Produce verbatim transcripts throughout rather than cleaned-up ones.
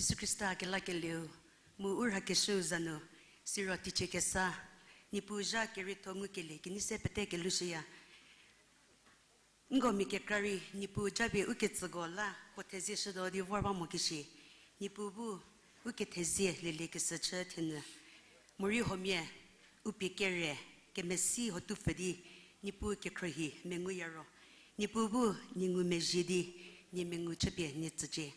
Jisu Khrista kelakelieu, mu u rhakeshüu za nu, siro teicie kesa, Niepuu zha kerietho ngukelie kenei se pete kelushüya. Nko mia kekra rei Niepuu japie u ketsüko la puo thezie shütuo di vor ba mo keshi. Niepuu bu u kethezie lieliekeshü chü thenyü. Morei huomia u pie kere kemesi huo tupfü di Niepuu kekhruohi menguya ro, Niepuu bu nie ngumezhie di nie mengu chüpie nie tsücie.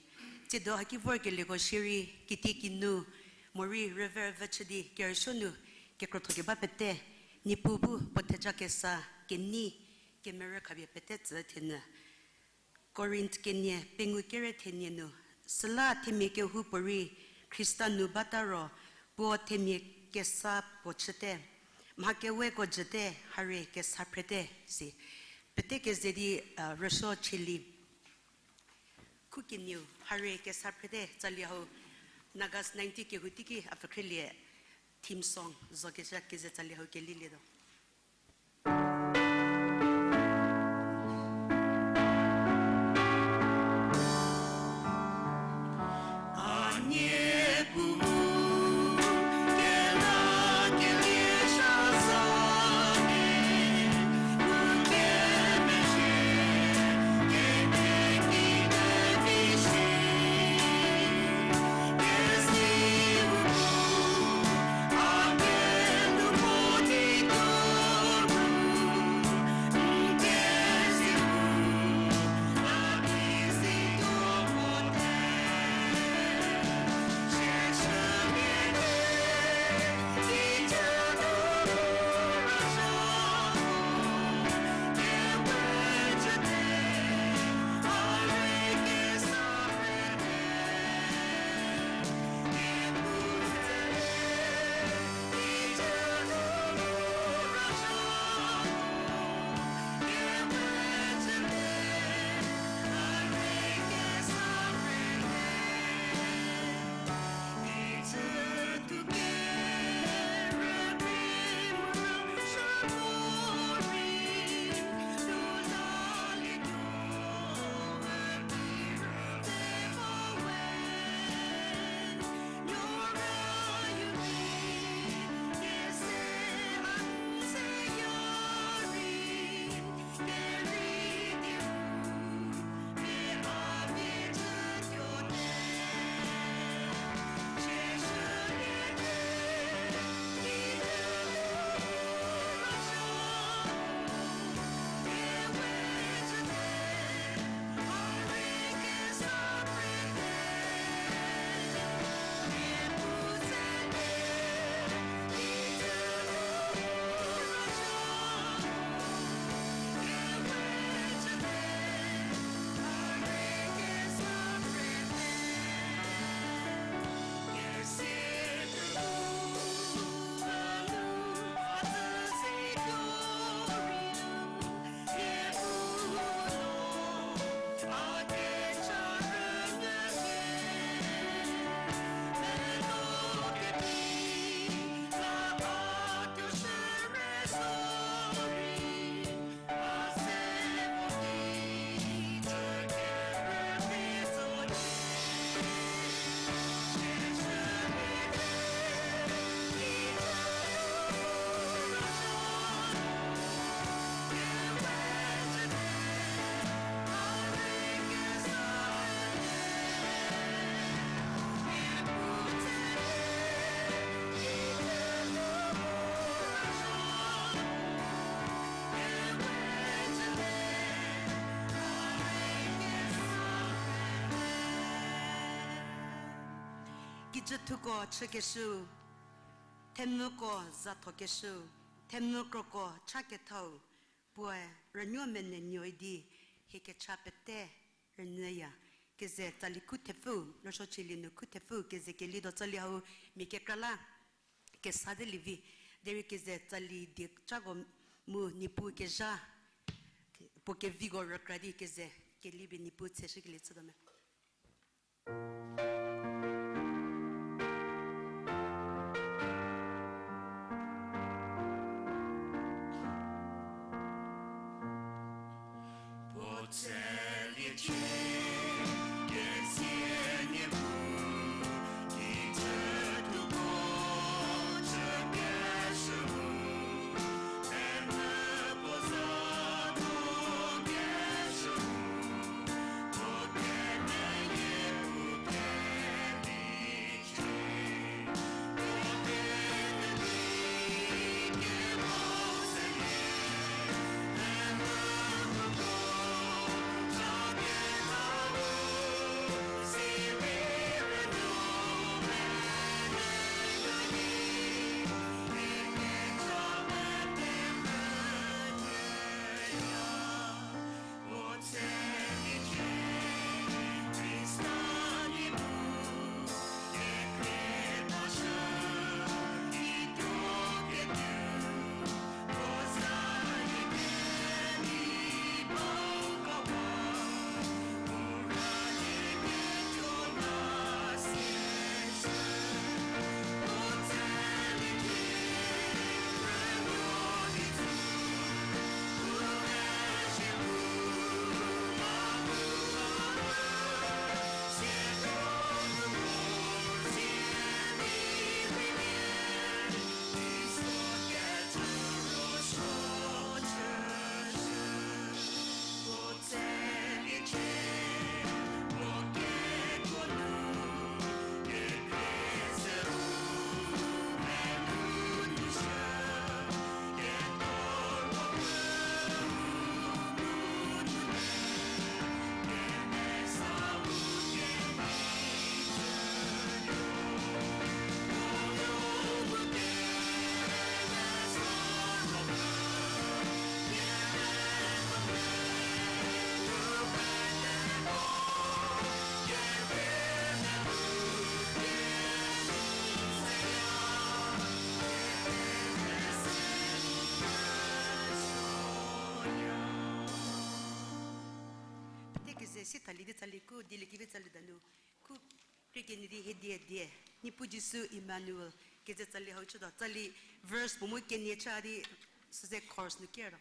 Tsiedo haki vorkelieko shierei kitiekinu morei rüverüvü chü di kerüsuo nu kekrotho keba pete, Niepuu bu puo theja kesa kenei kemerü khapie pete tsü thenyü. Korinth kenie pengou kere thenie nu, süla themia kehoupuorei Khrista nu bata ro, puo themia kesa puo chüte, mha keweko jüte, harie kesa phrete, si. Pete keze di, uh, rüsuo chülie. Khu kenieu, harie kesa phrete, tsali hau, Nagas ninety kehou teiki a pfhekhrielie, theme song zo kesa keze tsali hau kelilietuo. Kijüthuko chükeshüu, themvüko zathokeshüu, themvükroko cha kethau, puoe rünuo menenuo idi hie kecha pete rünyüya. Keze tsali khu thepfü, lüsuo chülie nu khu thepfü keze kelietuo tsali hau mia kekra la kesa de lievi, derei keze tsali die cako mu Niepuu kezha puo keviko rükra di keze kelie pie Niepuu tseshükelie chütuo me. Puo tseliecie, ketsie Niepuu, Si thalie di tsali ku, dieliekevi tsali danu. Ku krie kenie di hie die die. Niepuu Jisu Emmanuel. Keze tsali hau chütuo. Tsali verse puo mu kenie cha di süze chorus nu kertuo.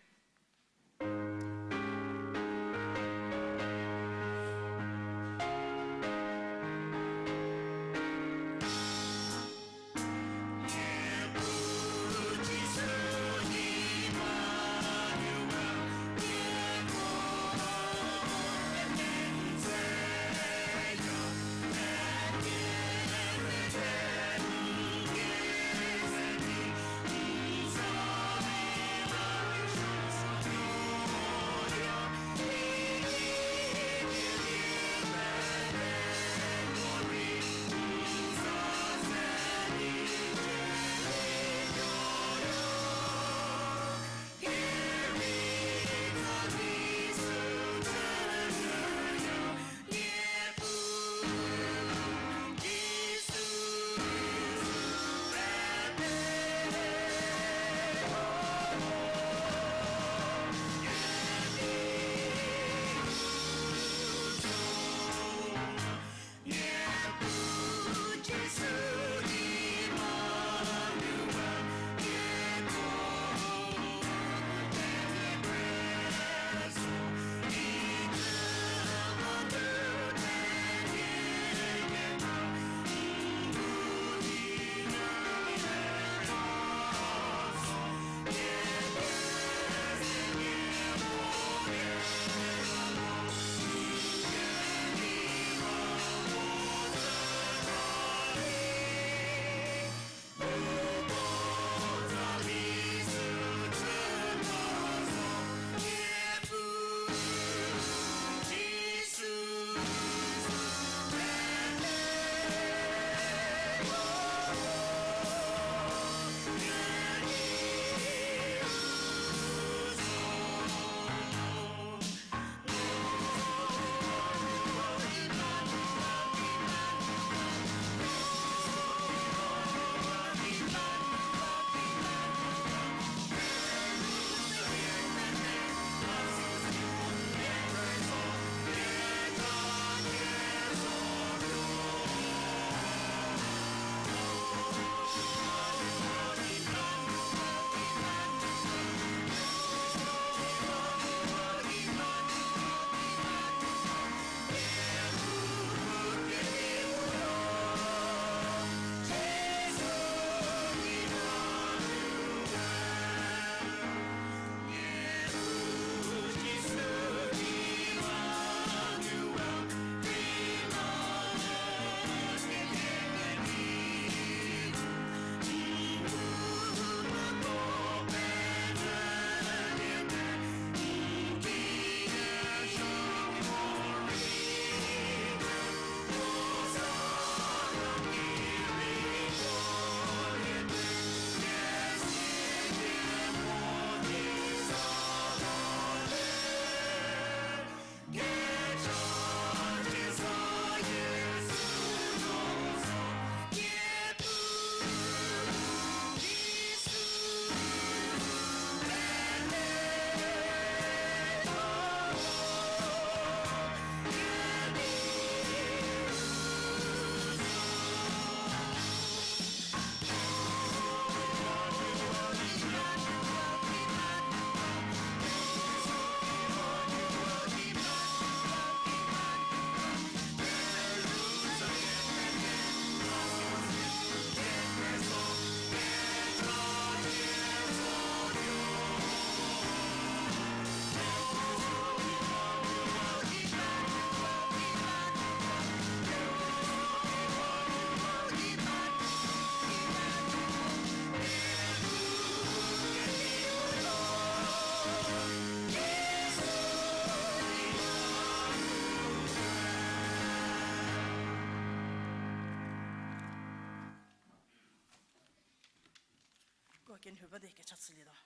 Ko kenhü ba di kecha chülietuo.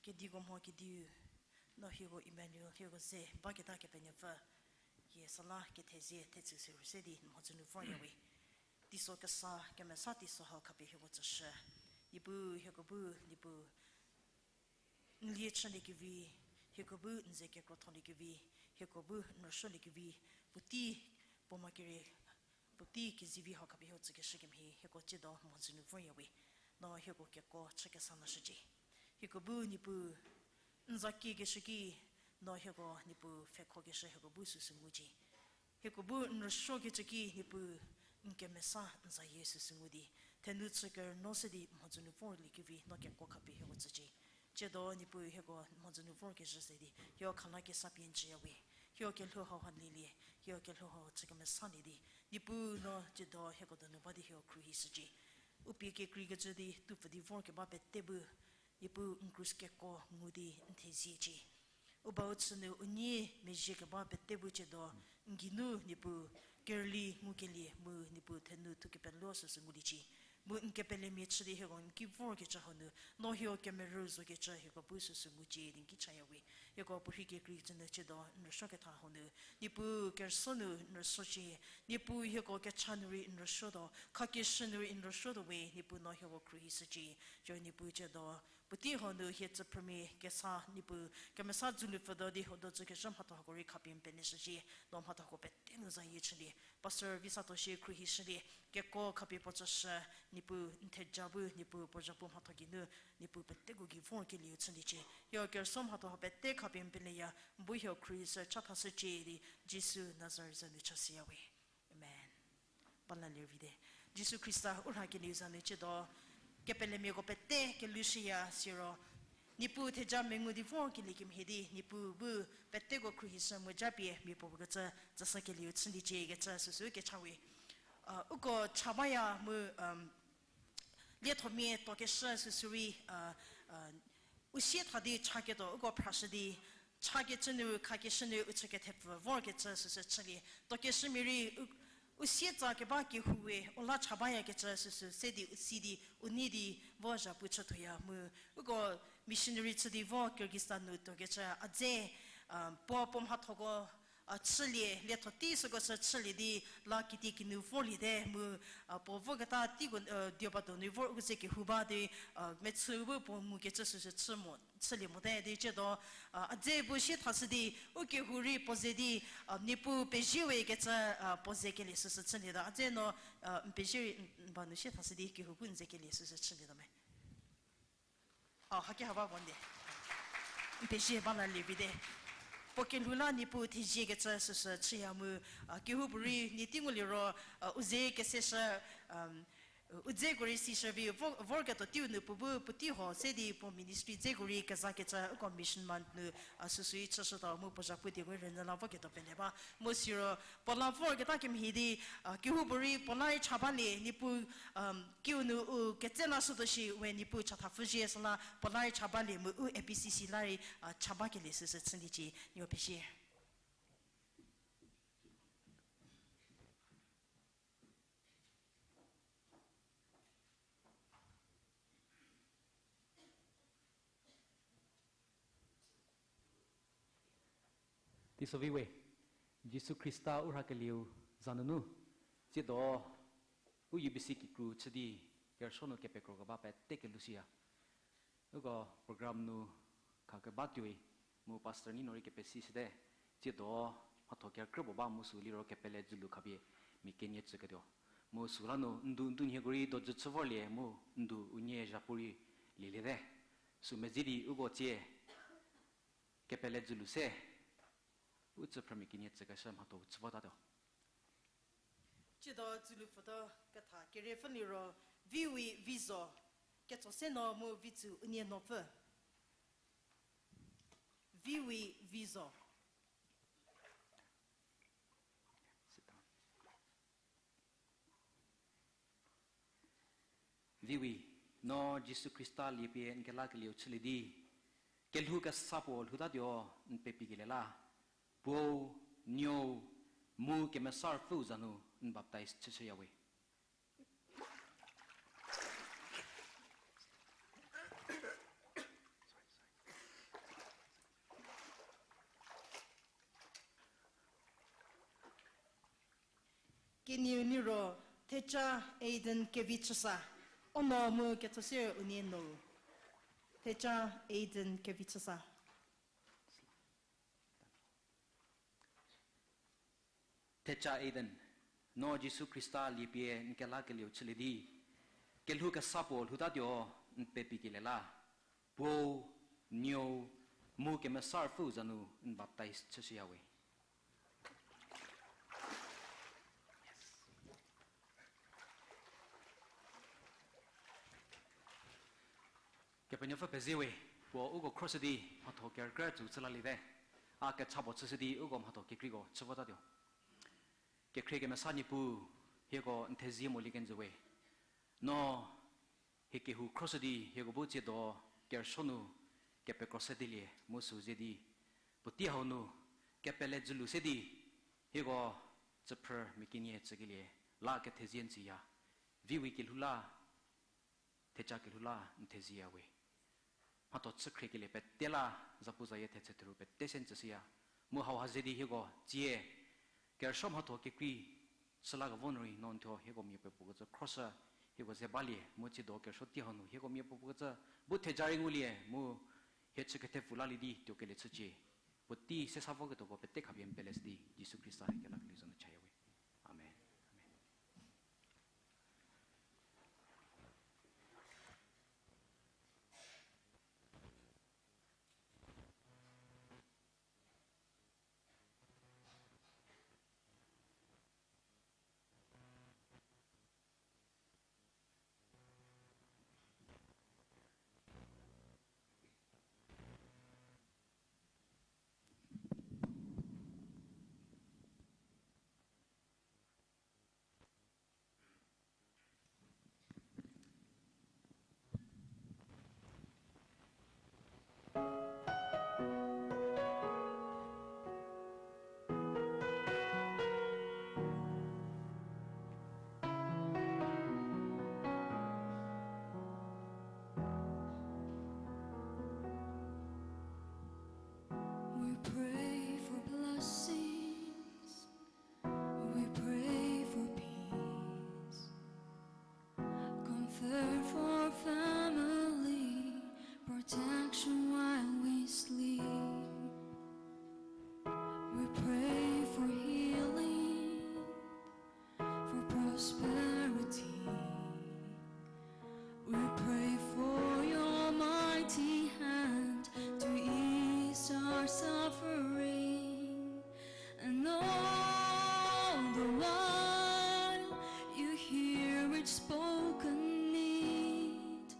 Kediko mho kediu, no hieko Emmanuel, hieko ze baketa Kepenuopfü, hie süla kethezie thetsü sürü se di n mhodzü nu vorya we. Teiso kesa kemesa teiso hau khapie hieko tsüshü. Niepuu hieko bu, Niepuu n lie chüliekevi, hieko bu n ze kekrotholieke vi, hieko bu n rüsuolieke vi, puotei puo ma kere, puotei kezivi hau khapie hieko tsükeshü kemhie, hieko tsiedo mhodzü nu vorya we, no hieko keko chü kesa lashücie. Hieko bu Niepuu n za kiekeshü ki, no hieko Niepuu pfhekhokeshü hieko bu süsü ngucie. Hieko bu n rüsuokecü ki Niepuu n kemesa n zayie süsü ngu di, thenu chü kerüno se di mhodzü nu vorlieke vi no keko khapie hieko tsücie. Tsiedo Niepuu hieko mhodzü nu vorkezhü se di hieko khala kesa pie n tsüya we. Hieko kelhou hau ha lielie, hieko kelhou hau chü kemesalie di, Niepuu no tsiedo hieko donu ba di hieko khruohishücie. U pie kekreikecü di tupfü di vorkeba pete bu, Niepuu n krus keko ngu di n theziecie. U bau chü nu u nie mezhiekeba pete bu tsiedo n geinu Niepuu kerüli ngukelie mu Niepuu thenu thu kepelo süsü nguliecie. Mu n kepelemia chü di hieko n ki vorkecü hau nu, no hieko kemerü zokecü hieko bu süsü ngucie di n ki chaya we. Hieko puorhi kekreikecü nu tsiedo n rüsuoketha hau nu, Niepuu kerüsuo nu n rüsuocie. Niepuu hieko kecha nu rei n rüsuotuo, khakeshü nu rei n rüsuotuo we, Niepuu no hieko khruohishücie. Siro Niepuu tsiedo puotei hau nu hie tsüphrümia kesa Niepuu kemesa dzülu pfütuo di ho do tsükeshü mhatho hako rei khapie n peleshücie, no mhathoko pete nu zayie chülie. Pastor Visatoshie khruohishülie, keko khapie puo tsüshü, Niepuu n theja bu Niepuu puo zhapu mhatho geinu, Niepuu peteko gei vorkelieu chüliecie. Hieko kerüsuo mhatho ha pete khapie n peleya, n bu hieko khruohishü chathashücie di, Jisu Nazaret za nu chashüya we. Amen. Ba la lie vite. Jisu Khrista u rhakelieu za nu tsiedo, kepelemiako pete kelushüya siro, Niepuu theja mengu di vorkelie kemhie di, Niepuu bu peteko khruohishü mu japie miapuo kecü tsüshükelieu chüliecie kecü süsü kecha we. Uko cha baya mu, liethomia tuokeshü süsü rei, u sie tha di chaketuo uko phrashü di, chakecü nu khakeshü nu u chü kethepfü vorkecü süsü chülie. Tuokeshümia rei u, u sietsa keba kehou we u la cha bayakecü süsü se di u si di u nei di vo zhapu chüthoya mu. Uko missionary chü di vo Kyrgyzstan nu tuokecü a dze, puo puo mhathoko chülie, lietho tei süko sü chülie di la kitiekinu vorliete mu, puo voketa teiko, dioba donu vor u ze kehou ba di, mechü bu puo ngukecü süsü chü mo, chülie mote di tsiedo, a dze bu sie thashü di, u kehou rei puo ze di, Niepuu pezie we kecü, puo ze kelie süsü chülieta. A dze no, n pezie rei, n ba nu sie thashü di kehou bu n ze kelie süsü chülieta me. A, haki haba bonde. N pezie ba la lie vite. Puo kelhou la Niepuu theziekecü süsü chüya mu, kehoupuorei nie tei nguliro, u ze keseshü, u dzeko rei sishü vi, vorketuo teiu nu puo bu puotei ho se di puo ministry dzeko rei kezakecü uko mission month nu, süsü rei chüshütuo mu puo zhapu dieko rei rünyü la voketuo pele ba. Mu siro puo la vorketa kemhie di, kehoupuorei puo la rei cha balie, Niepuu, kiu nu u ketse lashütuo shi we Niepuu chatha pfhüzie süla puo la rei cha balie mu u A B C C la rei, cha bakelie süsü chüliecie, nieko pezie. Teiso vi we, Jisu Khrista u rhakelieu za nunu, tsiedo u U B C kikru chü di kerüsuo nu kepekrokeba pete kelushüya. Uko program nu khakeba tuoi, mu pastor nei no rei kepesishüte, tsiedo mhatho kerükrü puo ba mu sü liro kepele dzülu khapie mia kenie tsüketuo. Mu süla nu ndu ndu nhieko rei dojü chü vorlie mu ndu unie zhapu rei lieliete. Sü medzi di uko tsie kepele dzülu se, u tsüphrümia kenie tsükeshü mhatho chü votatuo. Tsiedo dzülu pfütuo ketha keriepfü liro, Viwi Vizo, ketso se no mu Vitsü unie nopfü. Viwi Vizo. Viwi, no Jisu Khrista liepie n kelakelieu chülie di, kelhou kesa puo lhoutatuo n pepikelie la, Puou, Nuou, mu Kemesa Ruopfüu za nu n baptaiz chüshüya we. Kenieu liro, Thecha Aiden Kevichüsa, ono mu ketso se unie nou. Thecha Aiden Kevichüsa. Thecha Aiden, no Jisu Khrista liepie n kelakelieu chülie di, kelhou kesa puo lhoutatuo n pepikelie la, Puou, Nuou, mu Kemesa Ruopfüu za nu n baptize chüshüya we. Kepenuopfü pezie we, puo uko khroshü di mhatho kerükrie tsü chü laliete. A kecha puo chüshü di uko mhatho kekreiko chü votatuo. Kekhrie kemesa Niepuu, hieko n thezie molie kenjü we. No hie kehou khroshü di hieko bu tsiedo kerüsuo nu kepekro sedelie mu sü ze di, puotei hau nu kepele dzülu se di, hieko tsüphrü mia kenie tsükelie la kethezie n tsüya. Viwe kelhou la, thecha kelhou la n thezieya we. Mhatho chükhriekelie pete la, zapuzayie thetse theru pete se n tsüshüya. Mu hauha ze di hieko tsie kerüsuo mhatho kekrei chü lakevo nu rei no n thuo hieko miapuopuo kecü khroshü, hieko ze balie mu tsiedo kerüsuo tei hau nu hieko miapuopuo kecü bu theja rei ngulie mu hie chü kethepfu lalie di tuokelie chücie. Puotei sesa voketuoko pete khapie n pele shü di Jisu Khrista hie kelakelieu za nu chaya we. Amen. Amen. We pray for blessings. We pray for peace. Comfort for family. Protection while we sleep. We pray for healing, for prosperity. We pray for your mighty hand to ease our suffering. And all the while you hear each spoken need.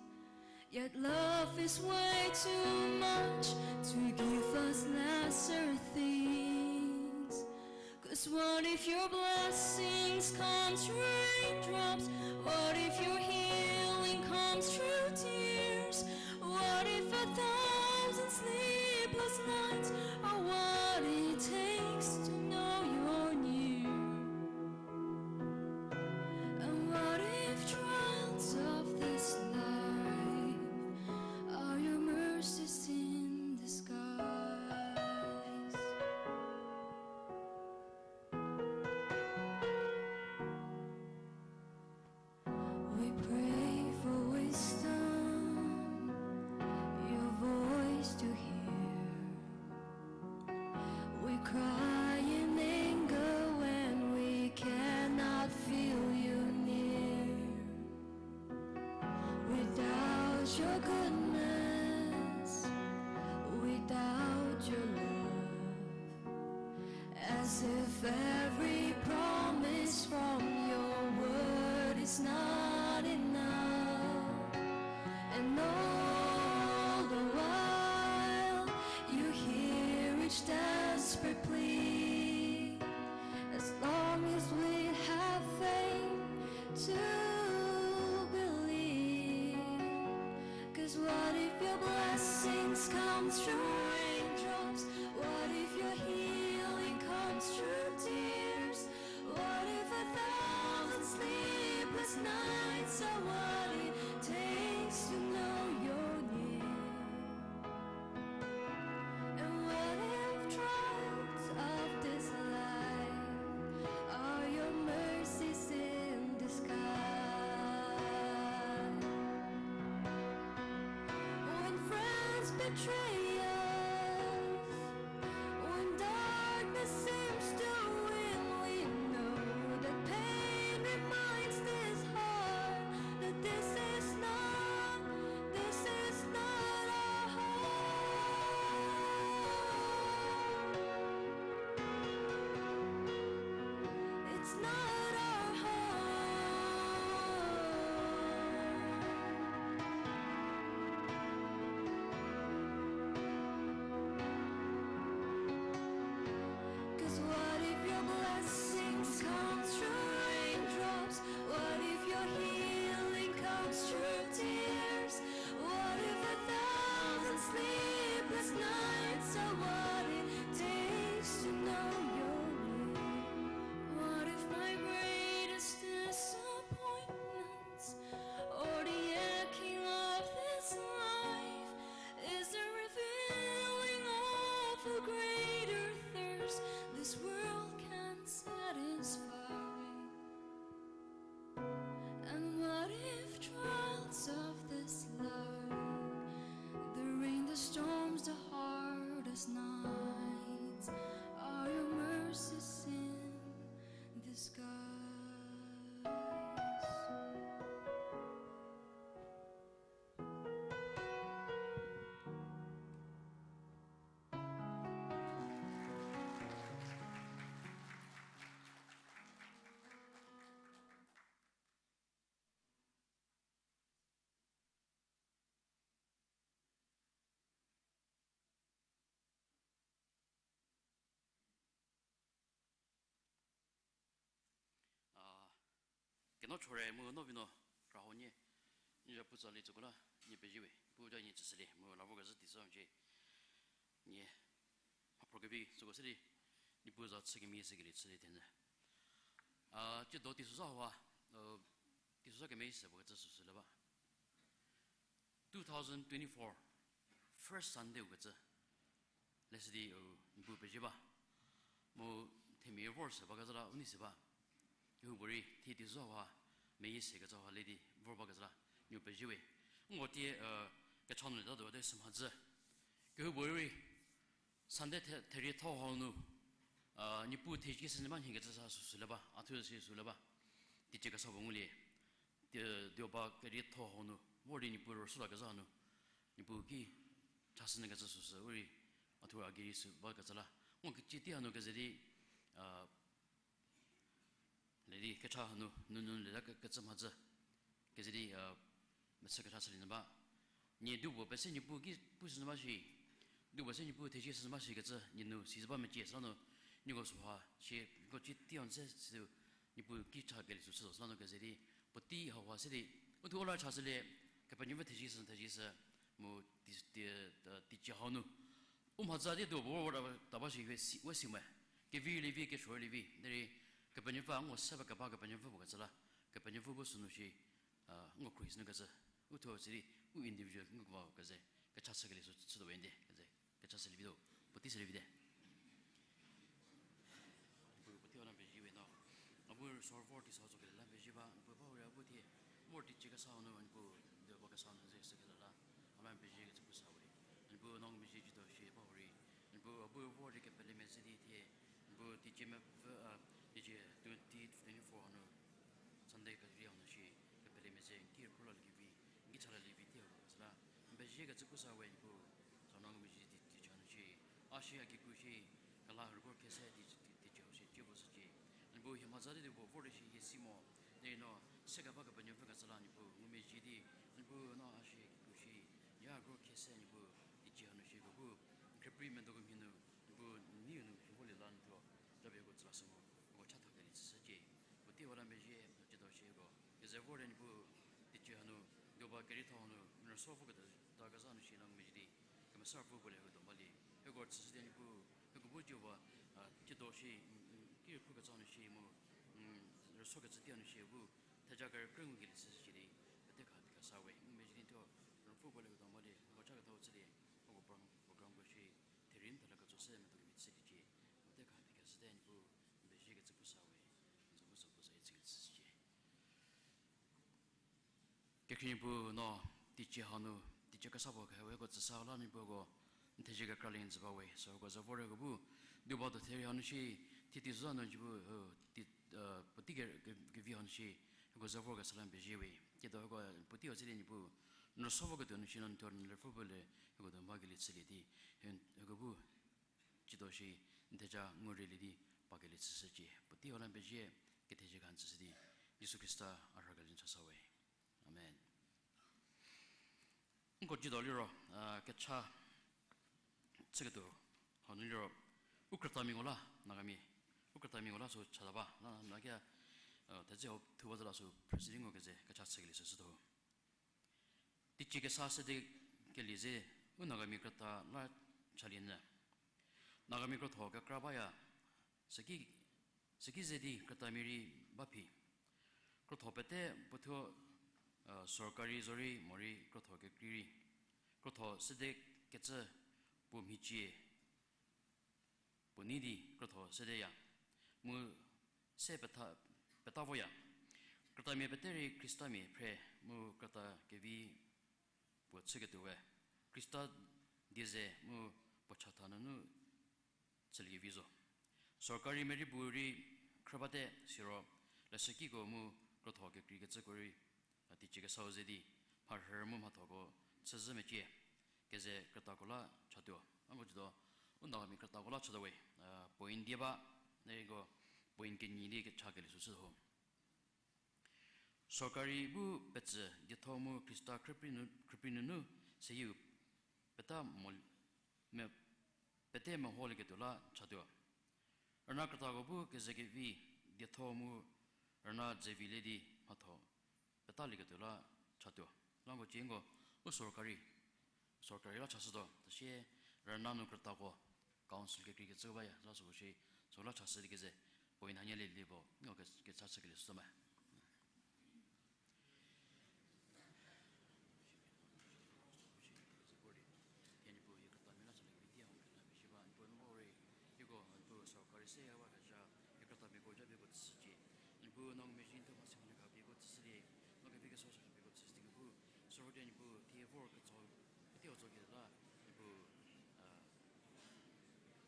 Yet love is way too much to give us lesser things. 'Cause what if your blessings come through raindrops? What if your healing comes through tears? What if a thousand sleepless nights are what it takes to know you're near? And what if trials of this life are your mercies in disguise? We pray for wisdom, your voice to hear. We cry in anger when we cannot feel you near. Without your goodness, without your love, as if every promise from your word is not enough. And all the while, you hear each desperate plea. As long as we have faith to believe. 'Cause what if your blessings come through raindrops? What if your healing comes through tears? What if a thousand sleepless nights are what it takes to know you're near? And what if trials of this life are your mercies in disguise? When friends betray us, when darkness seems to win, we It's not our home. 'Cause what if your blessings come through raindrops? What if your healing comes through tears? What if a thousand sleepless nights are what it takes to know your will? What if my greatest disappointments or the aching of this life is the revealing of a greater thirst this world can satisfy? And what if trials of this life, the rain, the storms, the hardest nights, are your mercies in disguise? A, keno chore mu no vino, raho nie, nie ja pu tsalie tsüko la, nie pezie we, pu ja nie tsüshülie mu la vokezhü teisozha cie, nie mhaphro kevi süko se di, Niepuu za chü kemeyie se kelie chülie thenyü. A, tsiedo teisozha hauha, teisozha kemeyie se puo kecü süsü le ba. Two thousand twenty-four, first Sunday-u kecü. Leshüdi, u, Niepuu pezie ba. Mu themia vor se bakezhü la u nei se ba. Kehoupuorei thie teisozha hauha, meyie se kecü hauha le di vor bakezhü la, Niepuu pezie we. Nko tie, e, kecha nu le ta do de sü mhadzü. Kehoupuorei, Sunday the-, therietho hau nu, a, Niepuu thezie kese nyü ba nhie kecü sa süsü le ba, a thu si süsü le ba. Teicie kesa puo ngulie, die-, dioba kerietho hau nu, vor di Niepuu rüsuo la kezha nu, Niepuu ki chashünyü kecü süsü, u rei, a thu a gei rei sü bakecü la. Nko kecie tei hanu keze di, a, le di kecha hanu, nunu le la ke-, kecü mhadzü. Keze di, a, mechü kecha chülie nyü ba. Nie dupuo pese Niepuu ki pushü nyü ba shi. Dupuo se Niepuu thezie shü nyü ba shi kecü, nie nu si zü ba mecie süla nu, nieko süha, sie, ko ci tei hanu se sü, Niepuu ki cha kelie süsü süla nu keze di, puotei hauha se di, u thu u la chashülie, Kepenuopfü thezie shü, thezie shü, mu tei-, tei-, teicie hau nu. U mhaza di dupuo vor ta ba shi we si, we si me. Kevi lievi, kesuo lievi. Derei Kepenuopfü nko se ba keba Kepenuopfü puo kecü la. Kepenuopfü bu sünu shi, a, nko khruohi sünu kecü. U thuo sidi, u individual nko keba keze. Kecha chükelie sü chütuo we ndi keze. Kecha chülie vituo. Puotei chülie vite. Niepuu puotei hau la pezie we no. A bu sorvor teisozha kelie la pezie ba, Niepuu ba hurei a bu thie. Vor teicie kesa hau nu, Niepuu dioba kesa nu ze sü kela la. A la pezie kecü pusa we. Niepuu no ngumezhie jütuo shie ba hurei. Niepuu a bu vor di kepelemia ze di thie. Niepuu teicie mepfü, a, teicie twenty twenty-four hanu. Sunday kekreiu nu shi, kepelemia ze, n ki rükhro laliekevi, n ki cha lalievi tei hau kecü la, n pezie kecü pusa we Niepuu, sa no ngumezhie di teicie hanu shi, a shi a kikru shi, kela rükhro kese di, di, teicie hau shi, tsie puo shücie. Niepuu hie mhaza di di puo vor di shi hie si mo, derei no, se keba Kepenuopfü kecü la Niepuu, ngumezhie di, Niepuu no a shi kikru shi, ya rükhro kese Niepuu, teicie hanu shi ko bu, n khrieprei medo kemhie nu, Niepuu n neiu nu hie volie la n thuo, japie ko tsü la sü mo, ko chatha kelie chüshücie. Puotei hau la n pezie, tsiedo shi ko. Keze vor di Niepuu, teicie hanu, dioba kerietho hanu, n rüsuo vo keta, ta kezha nu shi no ngumezhie di, Kemesa Ruopfü bu le hie do balie. Hieko tsüshü di Niepuu, hieko bu Jihova, a, tsiedo shi, n, n, ki rükhro kecü nu shi mu, n, rüsuo kecü tei nu shi bu, theja kerükrie ngukelie chüshücie di, pete kha kesa we, ngumezhie di thuo, Ruopfü bu le hie do balie, hieko cha ketha chülie, hieko program, programko shi, therie n thala ketso se medo kevi chüliecie, pete kha kesa te Niepuu, n pezie kecü pusa we, n zo bu so pusa ye chükelie chüshücie. Kekhrie Niepuu no, teicie hanu, teicie kesa puo keheweko tsüsa la Niepuu ko, n thezie kekralie n zü ba we, süko ze vor hieko bu, dioba do therie hanu shi, thie teisozha nu Niepuu, e, tei, e, puotei ke, ke, kevi hanu shi, hieko ze vor kesa la n pezie we. Tsiedo hieko puotei hau chülie Niepuu, n rüsuo vo ketuo nu shi no n thuo n lerpfü bu le, hieko do bakelie chülie di, hie, hieko bu, tsiedo shi, n theja ngurelie di, bakelie chüshücie. Puotei hau la n pezie, kethezie khan tsüshü di, Jisu Khrista a rhakelie chasa we. Amen. Nko jüdo liro, a, kecha chüketuo hanu liro, u krütamiako la, Nagamia, u krütamiako la sü chata ba, na, na kea, a, thedze ho thuba zü la sü president ko keze kecha chükelie süshütuo. Teicie kesa sede kelie ze, u Nagamia krüta la chalie nyü. Nagamia krotho kekra baya, süki, süki ze di krütamia rei ba phi. Krotho pete puothuo, a, sorkari zorei morei krotho kekrei rei. Krotho sede kecü puo mhicie puo nei di krotho sedeya, mu se petha, peta voya. Krütamia pete rei Khristamia phre mu krüta kevi puo chüketuo we. Khrista die ze mu puo chatha nunu chüliekevi zo. Sorkari mia rei bu rei khrü bate siro, leshükiko mu krotho kekreikecüko rei, a, teicie kesau ze di, mharhü mu mhathoko chüzhü mecie, keze krütako la chatuo. Ako jüdo, u Nagamia krütako la chatuo we, a, point die ba, neko point kenyi di kecha kelie süshü ho. Sorkari bu petsü dietho mu Khrista khrüprei nu, khrüprei nunu seyieu peta mo, me, pete meholieketuo la chatuo. Rüna krütako bu kezekevi dietho mu rüna dzevi le di mhatho petalieketuo la chatuo. Lanko cieko u sorkari, sorkari la chashütuo, tasie rüna nu krütako council kekreikecü baya, la süko shi, süla chashü di keze, point hanie lelie bo, ngo ke, kecha chükelie sütuo me. Hie Niepuu hie krütamia la chüliekevi di hau mhie la mhie shi ba, Niepuu no ba rei, hieko Niepuu sorkari se ya ba kezha, hie krütamiako japie ko tsüshücie. Niepuu no ngumezhie di thuo mhasi mhale khapie ko tsüshülie, no kevi keso sha khapie ko tsüshü di Niepuu, sorkari Niepuu thie vor ketso, pete ho tso kela, Niepuu, a,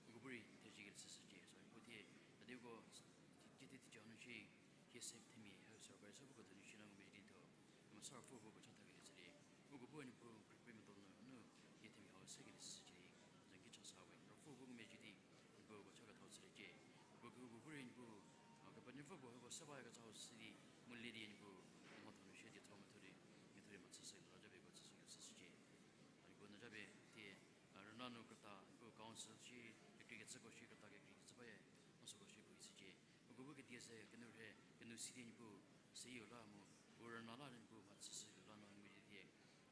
uko bu rei thezie kelie chüshücie, so Niepuu thie, a di uko, teicie teicie hanu shi, hie se themia, ha sorkari se bu ko donu shi no ngumezhie di thuo, kemesa ruopfü bu ko chatha kelie chülie. Uko bu Niepuu khrüprei medo nunu, hie themia hau se kelie chüshücie, zengki chasa we. Ruopfü bu ngumezhie di, Niepuu ko cha kethau chüliecie. Uko kehoupuo bu rei Niepuu, a, Kepenuopfü puo hieko se bayakezha hau si di, mu le di Niepuu, mhatho nu shie di tho metho di, metho di mhachüshü la japie ko tsüshü kelie chüshücie. A Niepuu no japie thie, a, rüna nu krüta, Niepuu council shi, kekreikecüko shi, krüta kekreikecü baye, mha süko shi puo ishücie. Uko bu kedie se, kenu rhe, kenu si di Niepuu, seyieu la mu, u rüna la Niepuu mhachüshü la no ngumezhie di,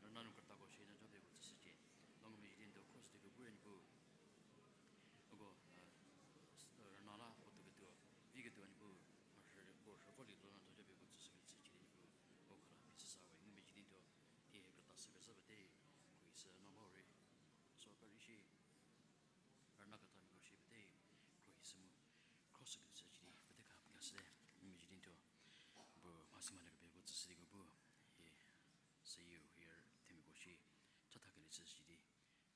rüna nu krütako shi no japie ko tsüshücie. No ngumezhie di thuo cross di ko bu rei Niepuu, uko, a, rüna la puotou ketuo, vi ketuo Niepuu, mharhü, puo rhü volie la no japie ko tsüshü kelie chücie di Niepuu, uko la mhie süsa we, ngumezhie di thuo, thie krüta sü kezhü pete, khruohi sü no ba rei, sorkari shi, rüna krütamiako shi pete, khruohi sü mu, cross kelie chücie di, pete kha pekashüte, ngumezhie di thuo, bu mhasi mhale khapie ko tsüshü di ko bu, hie, seyieu hie themiako shi, chatha kelie chüshü di,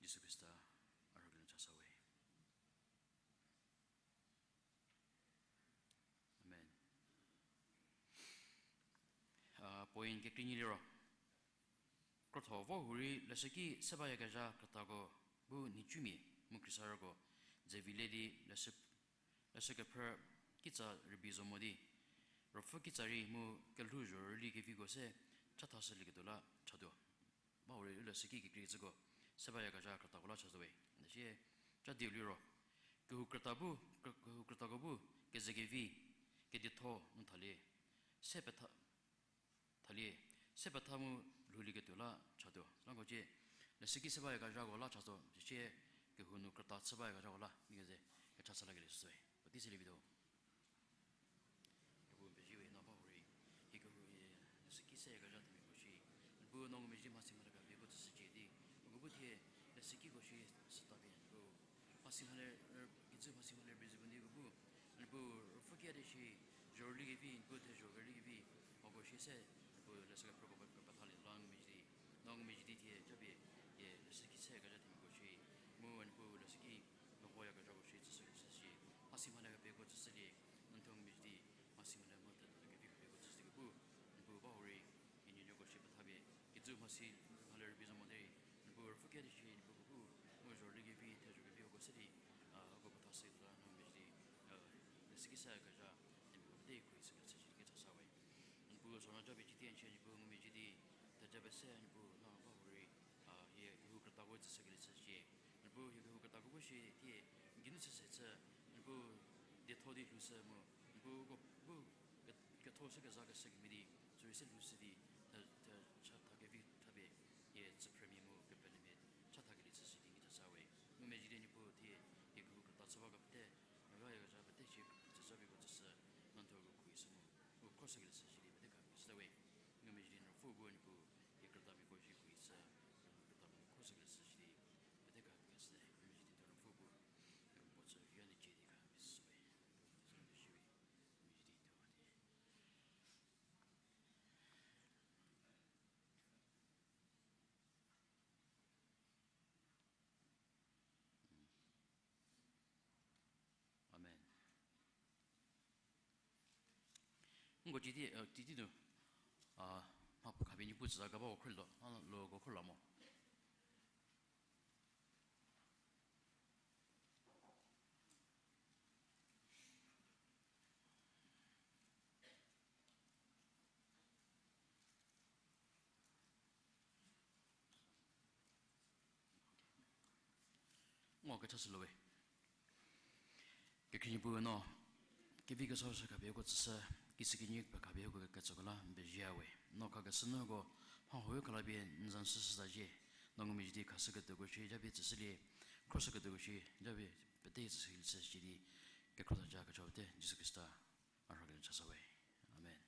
Jisu Khrista, a rhakelie chasa we. Amen. A, point kekreimia liro. Krotho vo hurei leshüki se bayakezha krütako bu nhicumia mu khriesarüko dzevi le di leshü, leshü kephrü kitsa rübei zo mo di, ruopfü kitsa rei mu kelhou zhorüli keviko se chathashülieketuo la chatuo. Ba hurei u leshüki kekreikecüko se bayakezha krütako la chatuo we. Süsie, cha dieu liro. Kehou krüta bu, kehou krütako bu, kezekevi, kedietho nu thalie, se petha, thalie, se petha mu lhoulieketuo la chatuo. Süko cie, leshüki se bayakezhako la chatuo, süsie, kehou nu krüta chü bayakezhako la, mi keze, kecha chü lakelie süsü we. Puotei se lievituo. Niepuu pezie we no ba hurei, hie kehou hie, leshüki seyakezha themiako shi. Niepuu no ngumezhie di mhasi mhale khapie ko tsüshücie di. Uko bu thie, leshükiko shi süta pie, Niepuu. Mhasi mhale, kijü mhasi mhale rübei zo mo di uko bu. Niepuu, ruopfü kia di shi, zhorüli kevi, Niepuu thezho kerüli kevi. Uko shi se, Niepuu leshü kephrüko pe, pe, pethalie la ngumezhie di. No ngumezhie di thie, japie, hie, leshüki seyakezha themiako shi. Mu, Niepuu leshüki, mehoyakezhako shi, tsüshü, tsüshücie. Mhasi mhale khapie ko tsüshülie. No thuo ngumezhie di, mhasi mhale mu thezho kevi khapie ko tsüshü di uko bu. Niepuu ba hurei, hie nuonuoko shi petha pie, kijü mhasi mhale rübei zo mo derei, Niepuu ruopfü kia di shi, Niepuu uko bu, mu zhorüli kevi, thezho kevi uko se di, a, uko petha shü la no ngumezhie di, a, leshüki seyakezha, Niepuu pete khruohi shü kelie Sona japie cidi n chü Niepuu ngumezhie di, theja pese Niepuu no ba hurei, a, hie kehou krütako tsüshükelie chücie. Niepuu hie kehou krütako bu shi thie, n geinu chüse chü, Niepuu dietho di lhoushü mu, Niepuu ko bu ke-, ketho shü kezha keshü kemhie di, sürei se lhoushü di, the, the, cha tha kevi thapie, hie tsüphrümia mu kepelemia, cha thakelie chüshü di n ki thasa we. Ngumezhie di Niepuu thie, hie kehou krüta chü ba ko pete, mega ya kezha pete shi tsüshü pie ko tsüshü, no n thuo ko khuishü mu, u khroshükelie chüshü di pete khapie chüte we. Ngumezhie di n Ruopfü bu Niepuu, hie krütamiako shi khuishü, krütamiako khroshükelie chüshü di, pete khapie chüte, ngumezhie di n thuo Ruopfü bu, n puo chü ya n cie di khapie chü we. Sü di shi we, ngumezhie di n thuo di. Amen. Nko cidi, eh, cidi nu, a, mha puo khapie Niepuu tsüza keba ko khrülo, a, lo ko khrüla mo. Ngo kechashülo we. Kekhrie Niepuu no, kevi keso shü khapie uko tsüshü, kishükinyi pie khapie uko ketsoko la n pezie we. No khakeshü nu uko, mha huoyo khalapie n za shüshüta zhie, no ngumezhie di khashüketuoko shi, japie tsüshülie, khroshüketuoko shi, japie pete tsüshülie chüshü di, kekhro theja kecha pete, Jisu Khrista, a rhakelie chashü we. Amen.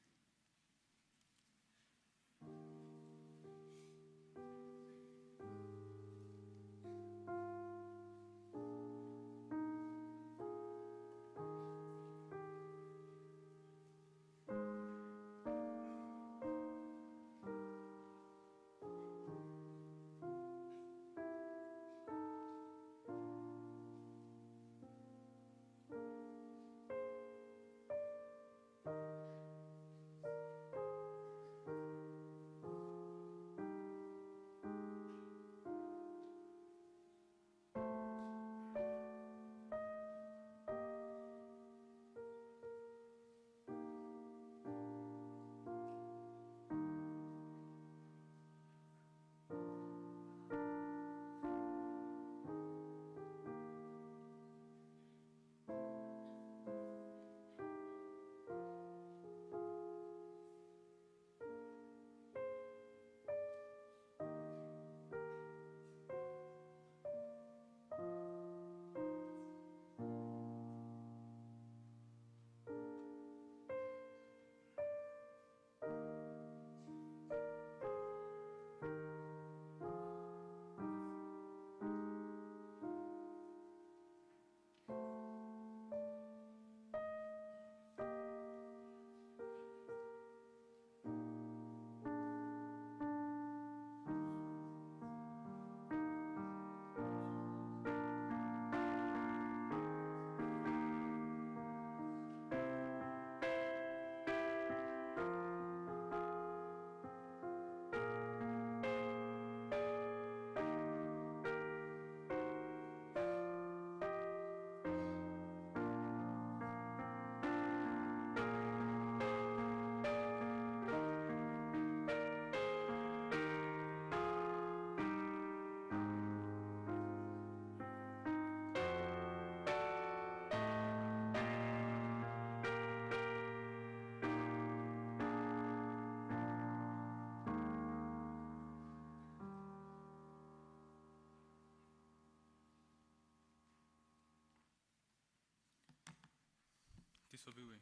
Teiso bi we,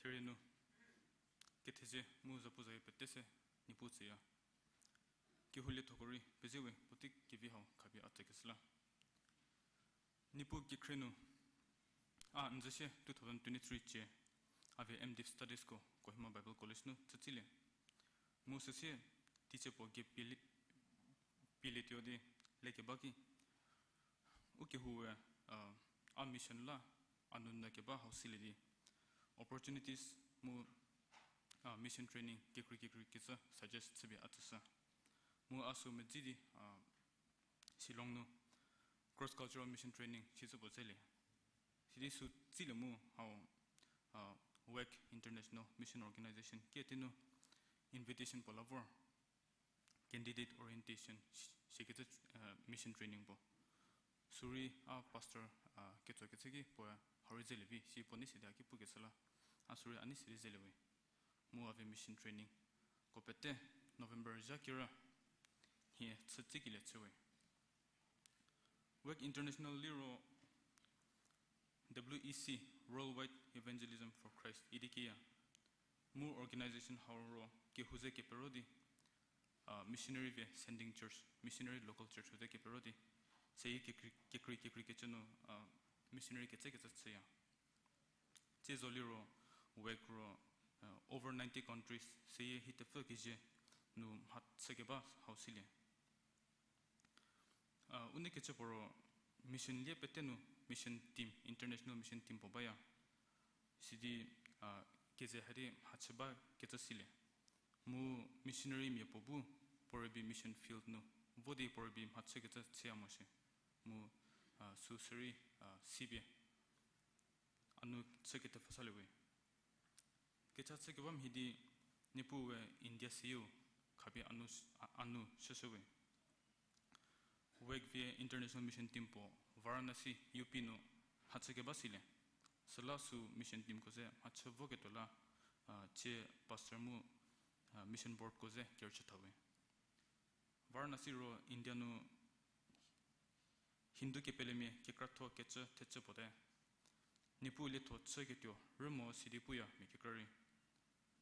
therie nu, ketheze mu zapu zayie pete se Niepuu tsüya. Kehou liethoko rei pezie we, puotei kevi hau khapie a tsükeshü la. Niepuu kekhrie nu, a n zü sie two thousand twenty-three cie, a vie M.Div studiesko Kohima Bible College nu chütsilie. Mu süsie, teicie puo gap pie li-, pielietuo di lekeba ki, u kehoue, a, a mission la, a nou nyü keba hau silie di, opportunities mu, a, mission training kekrei kekrei kecü suggest chüpie a tsüshü. Mu a sü medzi di, a, Shillong nu cross cultural mission training shicü puo tselie. Sidi sü tsilie mu hau, a, International Mission Organization kietinu invitation puo la vor, candidate orientation, sikecü, mission training puo. Sürei a pastor ketsokecü ki puoe hau rei zelie vi, si puo nei sidi a ki pukecü la, a sürei a nei sidi zelie we. Mu a vie mission training ko pete November zha kerü hie chü tsikelie chü we. Wake International liro W E C, Worldwide Evangelism for Christ idi kiya. Mu organization hau ro kehou ze kepero di, missionary vie sending church, missionary local church hu ze kepero di, seyie kekrei kekreikecü nu missionary kecükecü chüya. Tsie zo liro Wake ro over ninety countries seyie hie tepfü kezie nu mhachü keba hau silie. U neikecü puo ro mission lie pete nu mission team, international mission team puo baya. Sidi keze hadi mhachü bakecü silie. Mu missionary mia puo bu puo rübei mission field nu vo di puo rübei mhachükecü chüya mo shi. Mu sü sürei sipie a nu chükethepfü salie we. Kecha chükeba mhie di Niepuue India siu khapie a nu shüshü we. Wake vie International Mission Team puo Varanasi, U P nu mhachü keba silie. Süla sü mission teamko ze mhachü voketuo la, tsie pastor mu mission boardko ze kerüchü tha we. Varanasi ro India nu Hindu kepelemia kekratho kecü thecü puo te. Niepuu lietho chüketuo rü mo sidi puya mia kekra rei.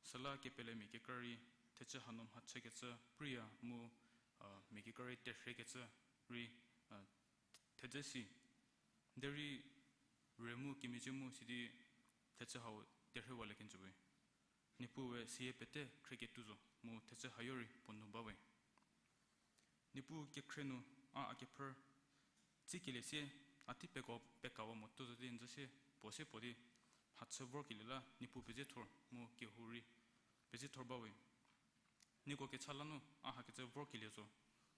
Süla kepelemia kekra rei thecü hanu mhachükecü priya mu mia kekra rei terhiekecü rei thedze si. Derei re mu kemezhie mu sidi thecü hau terhiewalie kenjü we. Niepuue sie pete khrieketuo zo mu thecü hayo rei puo nu ba we. Niepuu kekhrie nu a a kephrü tsikelie sie, a tei peko pekawa mo tuo zo di njü sie puo sie puo di mhachü vorkelie la Niepuu pezie thor mu kehou rei pezie thor ba we. Nieko kecha la nu a hakecü vorkelie zo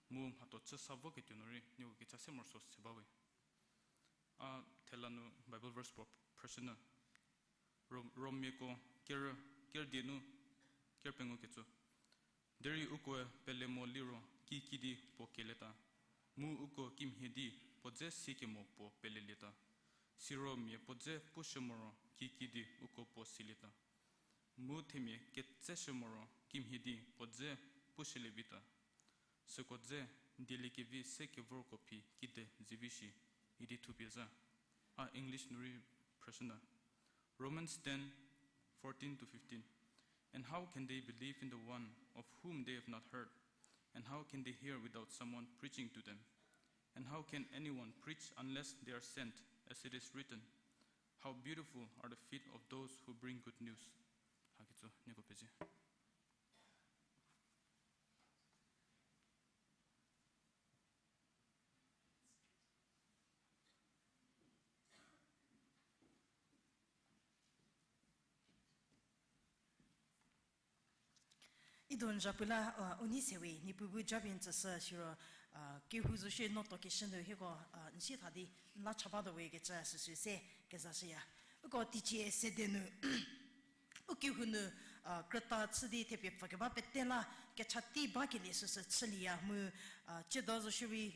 mu mhatho chü sa voketuo nu rei nieko kecha se morosuo se ba we. A thela nu Bible verse puo phrüshünyü. Romiako kerü, kerüdie nu kerü pengou kecü. Derei ukoe pele mo liro kikidi puo kelieta, mu uko kimhie di puo dze siekemo puo pelelieta. Siro mia puo dze pushü moro kikidi uko puo silieta, mu themia ketseshü moro kimhie di puo dze pushülie vita. Süko dze dieliekevi se kevorko phi kide zivi shi idi thupie zha. A English nu rei phrüshünyü. Romans ten, fourteen to fifteen. And how can they believe in the one of whom they have not heard? And how can they hear without someone preaching to them? And how can anyone preach unless they are sent? As it is written, how beautiful are the feet of those who bring good news. Hakecü, nieko pezie. Idon japula, u nei sewe, Niepuu bu japie n tsüshü siro, kehou zo shie no tuokeshü nu hieko n sie tha di n la cha batuo we kecü süsü se kezashüya. Uko teicie sede nu u kehou nu krüta chü di thepie pfükeba pete la kecha tei bakelie süsü chülieya mu, tsiedo zo shierei,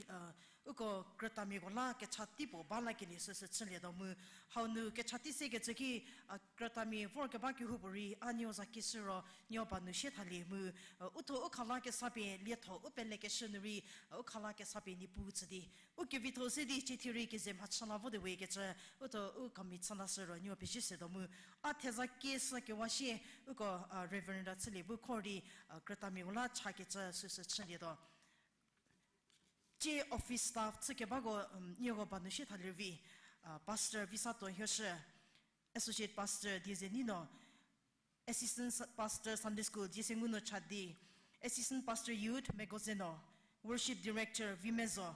uko krütamiako la kecha tei puo ba lakelie süsü chülietuo mu, hau nu kecha tei sekecü ki, krütamia vorkeba kehoupuorei a nuo za kishü ro nuo ba nu sie thalie mu, u thuo u khala kesa pie lietho u pelekeshü nu rei, u khala kesa pie Niepuu tsü di u kevitho se di chithierei keze mhachü la votuo we kecü, u thuo u kemia chü lashü ro nuo pezie setuo mu, a theza kesa kewa shie, uko Reverend Chülie bu khor di krütamiako la chakecü süsü chülietuo. Tsie office staff chükebako, nieko ba nu sie thalie vi, Pastor Visato Hioshü, Associate Pastor Diezenino, Assistant Pastor Sunday School Diesenguno Chadi, Assistant Pastor Youth Megozeno, Worship Director Vimezo,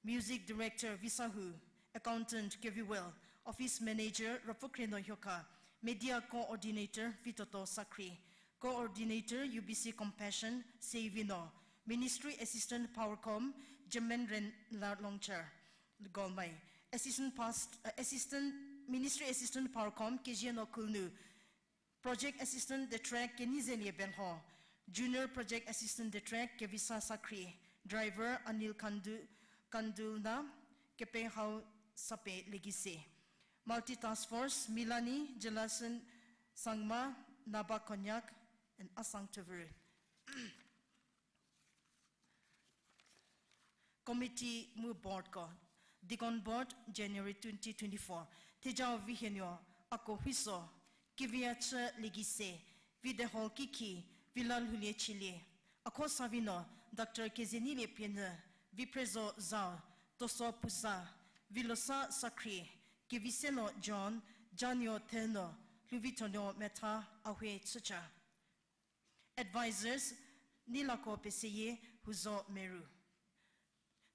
Music Director Visahu, Accountant Keviwell, Office Manager Ropfükhreno Hioka, Media Coordinator Vitoto Sakhrie, Coordinator U B C Compassion Seivino, Ministry Assistant Powercom German Renla Longchar, Golmai, Assistant Past, Assistant, Ministry Assistant Powercom Kezieno Kulnu, Project Assistant Dethrek Keneizelie Belho, Junior Project Assistant Dethrek Kevisa Sakhrie, Driver Anil Khandu, Khandulna, Kepehau Sape Legise. Multi Task Force, Milani, Jelason Sangma, Naba Konyak, and Asang Tuvuru. Committee mu Board ko. Deacon Board, January twenty twenty-four. Thejau Vihienuo, Ako Huiso, Keviachü Legise, Videhol Kikhi, Vila Lhoulie Chielie, Akho Savino, Doctor Kezenilie Pienü, Viphrezo Zau, Toso Pusa, Vilosa Sakhrie, Keviseno John, Januo Theno, Lhuvithonuo Metha, Ahue Chücha. Advisors, Nilako Peseyie, Huzo Meru.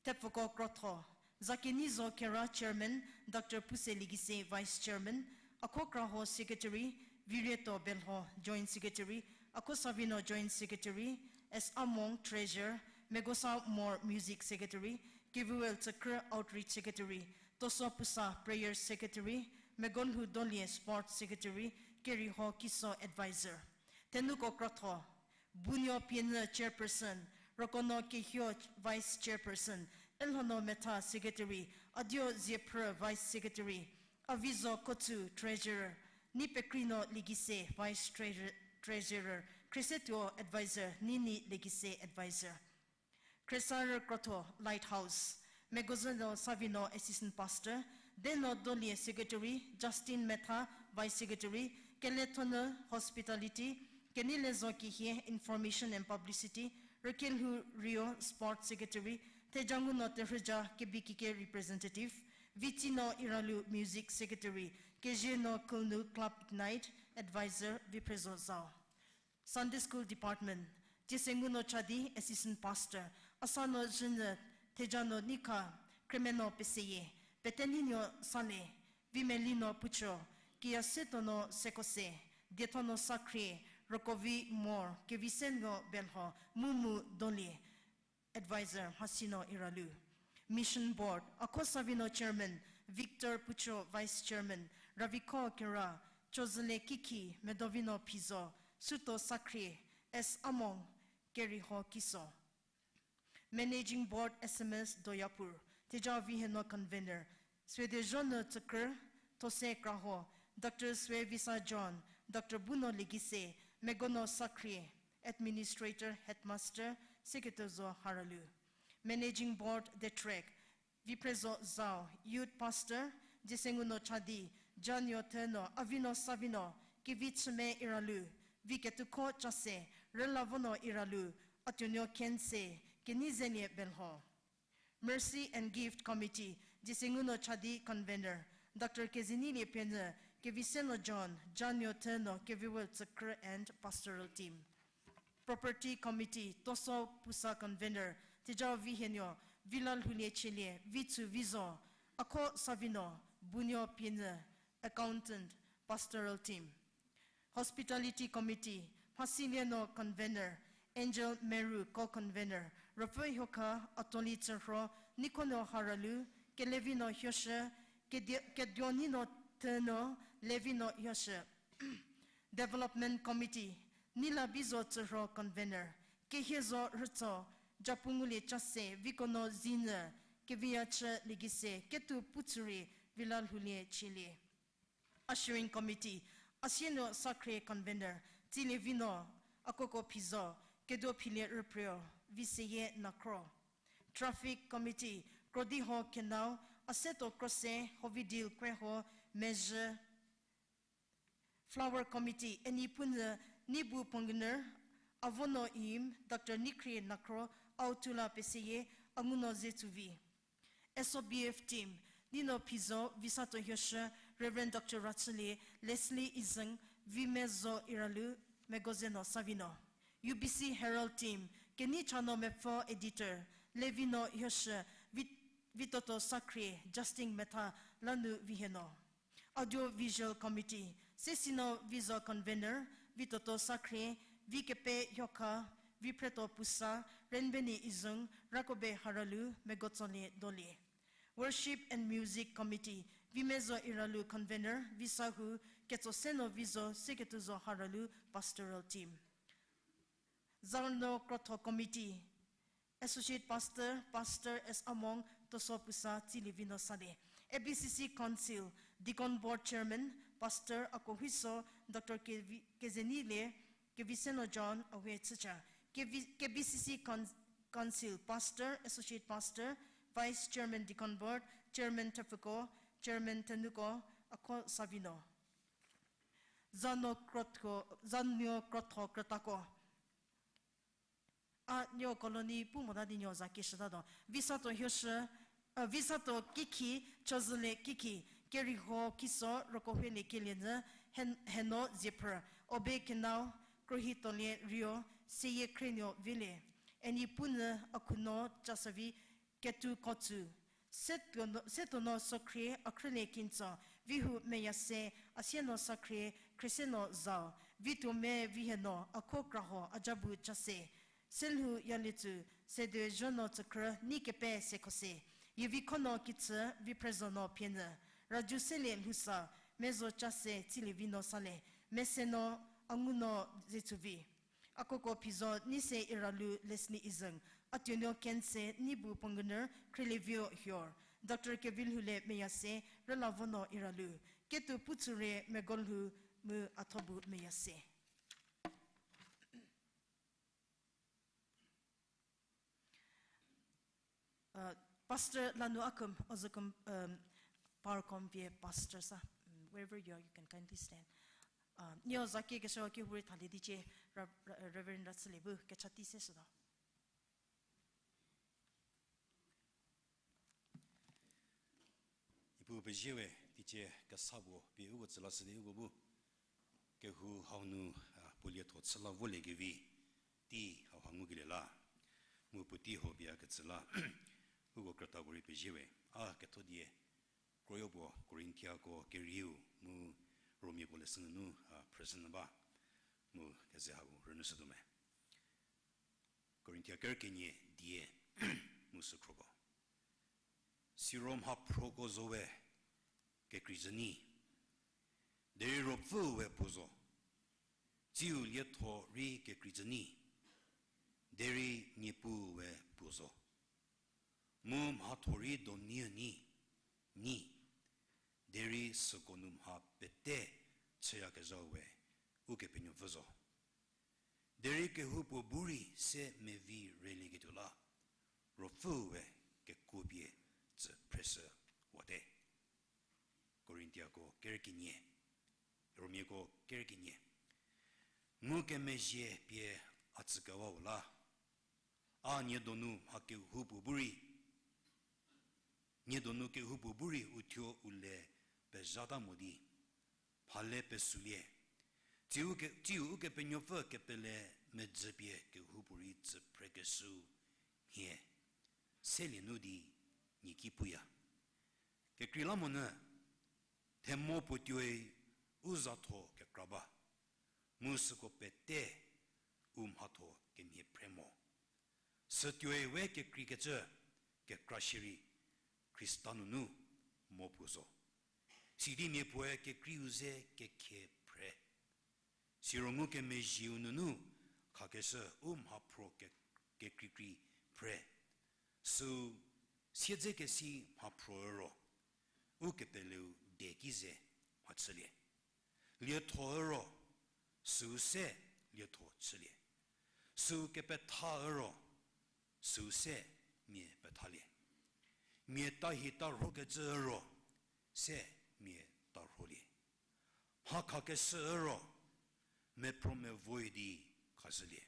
Thepfuko Krotho, Zakenizo Kera Chairman, Doctor Puse Legise Vice Chairman, Akho Kraho Secretary, Virieto Belho Joint Secretary, Akho Savino Joint Secretary, S Among Treasurer, Megosa Mor Music Secretary, Kevuel Tsükrü Outreach Secretary, Toso Pusa Prayer Secretary, Megonlhou Dolie Sports Secretary, Keriho Kiso Advisor. Thenuko Krotho, Bunio Pienü Chairperson, Rokono Kehio Vice Chairperson, Elhono Metha Secretary, Adio Ziephrü Vice Secretary, Avizo Kotsu Treasurer, Nipekrino Legise Vice Treasurer, Treasurer, Khresetuo Advisor, Nini Legise Advisor. Khresarü Krotho Lighthouse, Megozeno Savino Assistant Pastor, Deno Dolie Secretary, Justin Metha Vice Secretary, Kelethonü Hospitality, Kenilezo Kihie Information and Publicity, Rükelhou Rio Sports Secretary, Thejanguno Terhüja Kebikike Representative, Vitsino Iralu Music Secretary, Kezieno Kulnu Club Ignite Advisor, Viphrezo Zau. Sunday School Department, Tiesenguno Chadi Assistant Pastor, Asano Zhünyü, Thejano Nikha, Kremeno Peseyie, Peteninio Sale, Vimelino Pucho, Kiasetono Sekose, Diethono Sakhrie, Rokovi Mor, Kevisengo Belho, Mumu Dolie, Advisor, Mhasino Iralu. Mission Board, Akho Savino Chairman, Victor Pucho Vice Chairman, Ravikho Kera, Chozüle Kikhi, Medovino Phizo, Suto Sakhrie, S Among, Keriho Kiso. Managing Board, S M S Doyapur, Theja Viheno Convener, Suedezhonü Tsükrü, Those Kraho, Doctor Suevisa John, Doctor Buno Legise, Megono Sakhrie, Administrator, Headmaster, Seketezo Haralu. Managing Board, Detrek, Viphrezo Zau, Youth Pastor, Tiesenguno Chadi, Januo Theno, Avino Savino, Kevichüme Iralu, Viketukho Chase, Rülavono Iralu, Atuonuo Khense, Keneizelie Belho. Mercy and Gift Committee, Tiesenguno Chadi Convener, Doctor Kezenilie Pienü, Keviseno John, Januo Theno, Keviwel Tsükrü and Pastoral Team. Property Committee, Toso Pusa Convener, Tejao Vihienuo, Vila Lhoulie Chielie, Vitsu Vizo, Akho Savino, Bunio Pienü, Accountant, Pastoral Team. Hospitality Committee, Mhasilieno Convener, Angel Meru Co-Convener, Rüpfü Hiokha, Atoli Tsürho, Nikhonuo Haralu, Kelevino Hioshü, Kedi-, Keduonino Theno, Levino Hioshü. Development Committee, Nilabizo Tsürho Convener, Kehiezo Rütso, Japungulie Chase, Vikono Zinyü, Keviachü Ligise, Ketu Putsüri, Vila Lhoulie Chielie. Ushering Committee, Asienuo Sakhrie Convener, Tsilevino, Akoko Phizo, Keduo Philie Rüphrüo, Viseyie Nakhro. Traffic Committee, Krodiho Kenau, Aseto Krose, Hovidil Kweho, Mezhü. Flower Committee, Eni Punyü, Nibu Pongener, Avono Im, Doctor Nikhrie Nakhro, Autula Peseyie, Anguno Zetsuvi. S O B F Team, Nino Phizo, Visato Hioshü, Reverend Doctor Rachülie, Leslie Izeng, Vimezo Iralu, Megozeno Savino. U B C Herald Team, Keneichano Mepfo Editor, Levino Hioshü, Vi-, Vitoto Sakhrie, Justin Metha, Lanu Viheno. Audio Visual Committee, Sesino Vizo Convener, Vitoto Sakhrie, Vikepe Hiokha, Viphreto Pusa, Renbeni Izung, Rakobe Haralu, Megotsolie Dolie. Worship and Music Committee, Vimezo Iralu convener, Visahou, Ketsoseno Vizo, Seketuzo Haralu pastoral team. Zanuo Krotho committee, Associate Pastor, Pastor S Among, Toso Pusa, Tsilievino Sale. A B C C Council, Deacon Board Chairman, Pastor Akohuiso, Doctor Kevi-, Kezenile, Keviseno John, Awe Chücha. K B C C Coun-, Council, Pastor, Associate Pastor, Vice Chairman Deacon Board, Chairman Thepfüko, Chairman Thenuko, Akho Savino. Zanuo Krotho, Zanuo Krotho Krütako. A nuo colony pu mota di nuo za keshütatuo. Visato Hioshü, a, Visato Kikhi, Chozüle Kikhi, Keriho Kiso, Rokohuele Kelienü, Hen-, Heno Ziephrü, Obe Kenau, Krohitolie Rio, Seyie Khrenuo Vile, Eni Punyü, Akhunuo Chasavi, Ketu Kotsu, Setuonuo, Setuonuo Sokhrie, Akhrülie Kintso, Vihou Meyase, Asienuo Sakhrie, Khriesenuo Zau, Vituome Viheno, Akho Kraho, Ajabu Chase, Selhou Yalietsu, Seduo Zhonuo Tsükhrü, Neikepe Sekhose, Yivikhonuo Kitsü, Viphrezonuo Phienyü, Raju Selie Lhousa, Mezo Chase, Tsilievino Sale, Mesenuo Angunuo Zetsuvi. Akoko phizo Neise Iralu Leslie Izeng, Atuonuo Kense, Nibu Pongüner, Khrielie Vio Hior, Doctor Kevilhoule Meyase, Rülavonuo Iralu, Ketu Putsure Megolhou mu Athobu Meyase. Uh, Pastor Lanu Akum, Ozokum, um, Parkom vie Pastor sa, mm, wherever you are, you can kindly stand. Uh, nio za kekeshü kehou rei thalie di cie, Re-, Re-, Reverend Ratsülie bu kecha tei se shütuo. Niepuu pezie we, teicie kesa puo pie uko tsü lashü di uko bu kehou hau nu, a, puo lietho chü la voliekevi tei hauha ngukelie la, mu puotei ho pie a ketsü la, uko krütako rei pezie we. A ketho die, kroyo puo Korintiako kerieu mu Romiako leshü nunu, a, phrüshünyü ba, mu keze hau rünyüshütuo me. Korintia ker kenie die mu sükhroko. Siro mhaphroko zo we kekreizhü nyi, derei Ruopfüu we puo zo. Tsiu lietho rei kekreizhü nyi, derei Niepuu we puo zo. Mu mhatho rei donu nyi, nyi, derei süko nu mha pete chüyakezhau we Ukepenuopfü zo. Derei kehoupuo bu rei se mevi relieketuo la, Ruopfüu we kekuo pie tsü phreshü wate. Korintiako ker kenie, Romiako ker kenie. Ngukemezhie pie a tsükewau la, a nie donu mha kehoupuo bu rei, nie donu kehoupuo bu rei uthuo u le pezhata mo di, mha le pesulie. Tsiu ke-, tsiu Ukepenuopfü kepele medzü pie kehoupuorei tsü phrekeshüu mhie selie nu di nie ki puya. Kekreilamonyü, themo puo tuoi u zatho kekra ba, mu süko pete u mhatho kemhie phre mo. Sü tuoi we kekreikecü kekra shierei Khrista nunu mo puo zo. Sidi mia puoe kekreiu ze kekhie phre. Siro ngukemezhieu nunu khakeshü u mhaphro ke-, kekreikrei phre. Süu siedzekesi mhaphro üro, ukepeleu de ki ze mhachülie. Lietho üro, süu se lietho chülie. Süu kepetha üro, süu se mia pethalie. Mia tahi tarhokecü üro, se mia tarholie. Mha khakeshü üro, mephro mevoe di khashülie.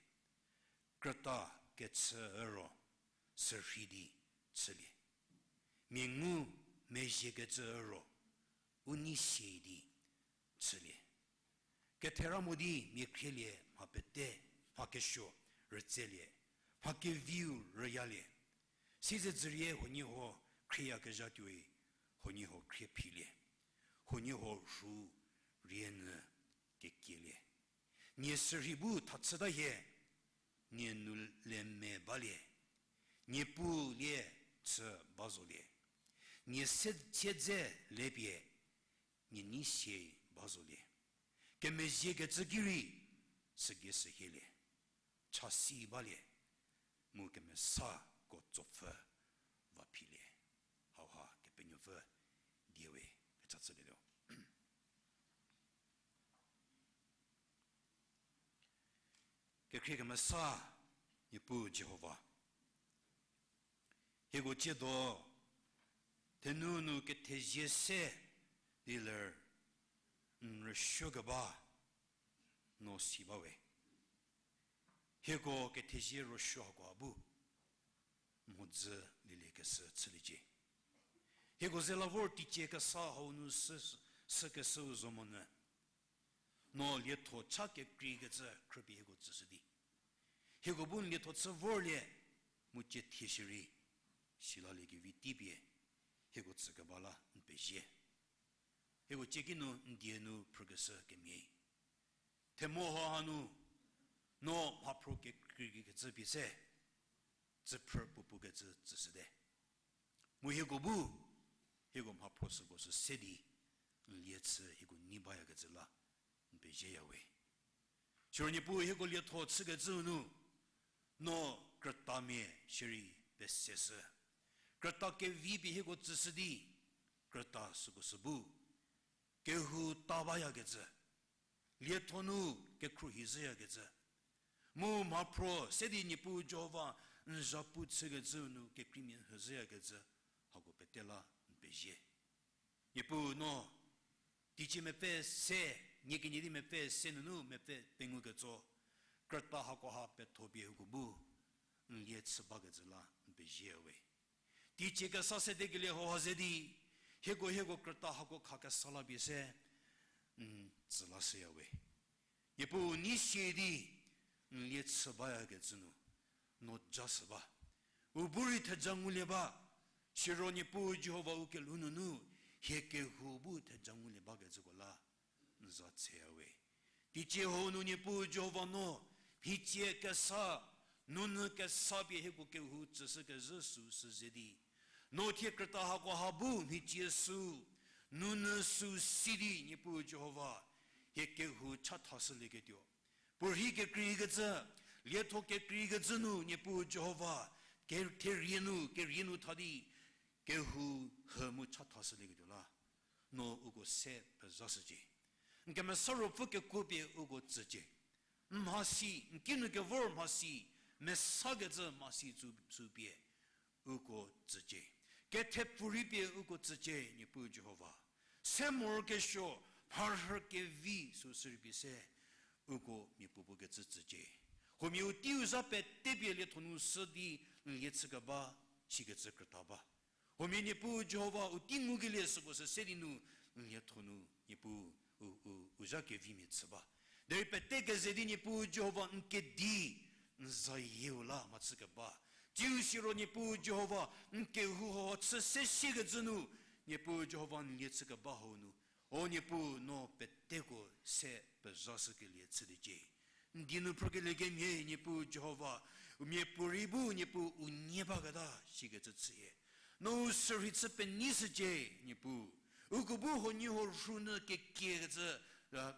Krüta kechü üro, sürhei di chülie. Mia ngu mezhiekecü üro, u nei sie di chülie. Kethera mo di mia khrielie mha pete, mha kesuo rütselie, mha keviu rüyalie. Siezedzürie huoniehuo khrieyakezha tuoi, huoniehuo khrie philie. Huoniehuo rhu rienyü kekielie. Nie sürhei bu thachüta hie, nie nu le me balie. Niepuu lie chü ba zolie. Nie se siedze lepie, nie nei sie ba zolie. Kemezhiekecü ki rei, sügei sü hielie. Chasi balie, mu kemesako tsopfü va philie. Hauha Kepenuopfü die we kecha chülietuo. Kekhrie kemesa, Niepuu Jihova, hieko tsiedo thenu nu kethezie se di ler n rüsuokeba no si ba we. Hieko kethezie rüsuo hakoha bu mhodzü lieliekeshü chüliecie. Hieko ze la vor teicie kesa hau nu sü, sükeshüu zo monyü, no lietho cha kekreikecü khrüpie hieko tsüshü di, hieko bu n lietho chü vorlie, mu cie thie shierei, silaliekevi teipie hieko tsükeba la n pezie. Hieko cie ki nu n die nu phrükeshü kemhie, themo hau hanu no mhaphro kekreikecü pie se, tsüphrü puopuokecü tsüshüte. Mu hieko bu, hieko mhaphro süko sü se di n lie chü hieko nei bayakecü la n pezieya we. Siro Niepuu hieko lietho chükecüu nu, no krütamia shierei peseshü. Krüta kevi pie hieko tsüshü di, krüta süko sü bu kehou ta bayakecü, lietho nu kekhruohi zhüyakecü, mu mhaphro se di Niepuu Jihova n zhapu chükecüu nu kekreimia hü zhüyakecü, hako pete la n pezie. Niepuu no, teicie mepfü se, nie kenie di mepfü se nunu mepfü pengou ketso, krüta hakoha petho pie hieko bu n lie chü bakecü la n pezie we. Teicie kesa sedekelie hauha ze di, hieko hieko krüta hako khakesa la pie se n tsü lashüya we. Niepuu nei sie di n lie chü bayakecü nu, no ja shü ba. U bu rei theja ngulie ba, siro Niepuu Jihova u kelhou nunu, hie kehou bu theja ngulie bakecüko la n za tseya we. Teicie hau nu Niepuu Jihova no, mhicie kesa, nunyü kesa pie hieko kehou tsüshü kezhü süu sü ze di, no thie krüta hakoha bu mhicie süu, nunyü süu si di Niepuu Jihova, hie kehou chathashülieketuo. Puorhi kekreikecü, lietho kekreikecü nu Niepuu Jihova, ke-, therie nu, kerie nu tha di, kehou hü mu chathashülieketuo la, no uko se pezhashücie. N kemesa ruopfü kekuo pie uko tsücie. N mhasi, n kinu kevor mhasi, mesakecü mhasi tsü, tsü pie uko tsücie. Kethepfu rei pie uko tsücie, Niepuu Jihova. Se morokesuo, mharhü kevi süu sü rei pie se, uko mia puopuo kecü tsücie. Huomia u teiu zha pete pie lietho nu sü di n lie chükeba, sikecü krüta ba. Huomia Niepuu Jihova u tei ngukelie süko sü se di nu n lietho nu Niepuu u, u, u zha kevimia chü ba. Derei pete keze di Niepuu Jihova n kedi n zayieu la mhachükeba. Tsiu siro Niepuu Jihova n kehou hau chü se siekecü nu, Niepuu Jihova n lie chükeba hau nu, o Niepuu no peteko se pezhashükelie chüliecie. N die nu phrükelie kemhie Niepuu Jihova, u miapuorei bu Niepuu u nie baketa sikecü chühie. No u sürhei chü penei shücie, Niepuu. Uko bu huoniehuo rhu nyü kekiekecü,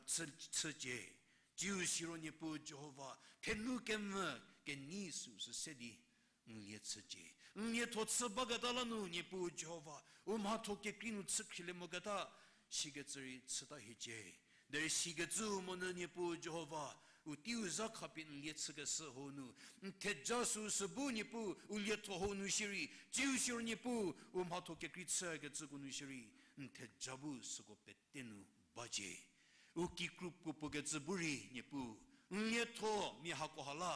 chü, chücie. Tsiu siro Niepuu Jihova, thenu kemvü kenei süu sü se di n lie chücie. N lietho chü baketa la nu Niepuu Jihova, u mhatho kekrei nu chü khrielie moketa, sikecü rei chüta hiecie. Derei sikecüu monyü Niepuu Jihova, u teiu zha khapie n lie chükeshü hau nu, n theja süu sü bu Niepuu u lietho hau nu shierei, tsiu siro Niepuu u mhatho kekrei chükecüko nu shierei, n theja bu süko pete nu bacie. U kikru puopuo kecü bu rei Niepuu, n lietho mia hakoha la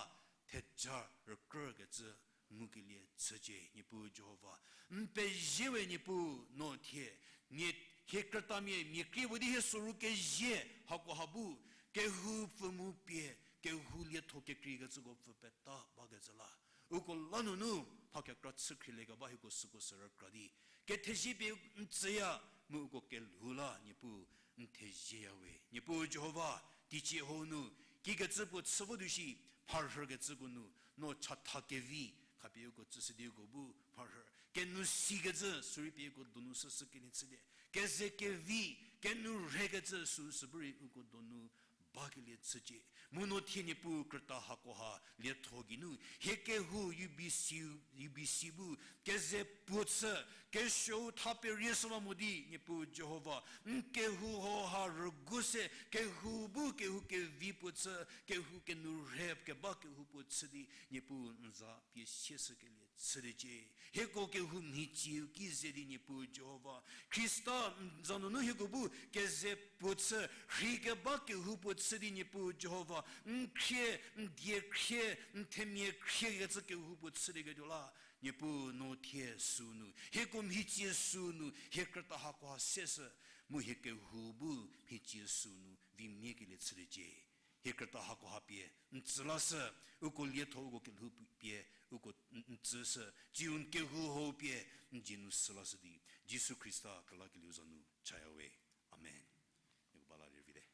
theja rükrükecü ngukelie chücie Niepuu Jihova. N pezie we Niepuu no thie, mia hie krütamia mia krie puo di hie soru kezie hakoha bu, kehou pfü mu pie, kehou lietho kekreikecüko pfü peta bakecü la, uko la nunu mha kekra chü khrieliekeba hieko süko sü rükra di, kethezie pie n tsüya, mu uko kelhou la Niepuu n thezieya we. Niepuu Jihova, teicie hau nu, kikecü puo chü vo du shi, mharhükecüko nu, no chatha kevi, khapie uko tsüshü di uko bu mharhü. Kenu sikecü, sürei pie uko donu süsü kelie chülie. Keze kevi, kenu rhekecü, süsü bu rei uko donu bakelie chücie. Mu no thie Niepuu krüta hakoha lietho geinu, hie kehou U B C, U B C bu keze puo chü, kesuou tha perie shüwa mo di, Niepuu Jihova, n kehou hauha rügu se, kehou bu kehou kevi puo chü, kehou kenu rhe keba kehou puo chü di, Niepuu n za pie sieshükelie chüliecie. Hieko kehou mhitsiu ki ze di Niepuu Jihova, Khrista n za nunu hieko bu keze puo chü, rhi keba kehou puo chü di Niepuu Jihova, n khrie, n die khrie, n themia khriekecü kehou puo chülieketuo la, Niepuu no thie sünu, hieko mhitsie sünu, hie krüta hakoha sieshü, mu hie kehou bu mhitsie sünu vimiekelie chüliecie. Hie krüta hakoha pie n tsü lashü, uko lietho uko kelhou pie, uko n, n tsüshü, tsiu n kehou hau pie n dzie nu sü lashü di, Jisu Khrista kelakelieu za nu chaya we. Amen. Nieko ba la lervite.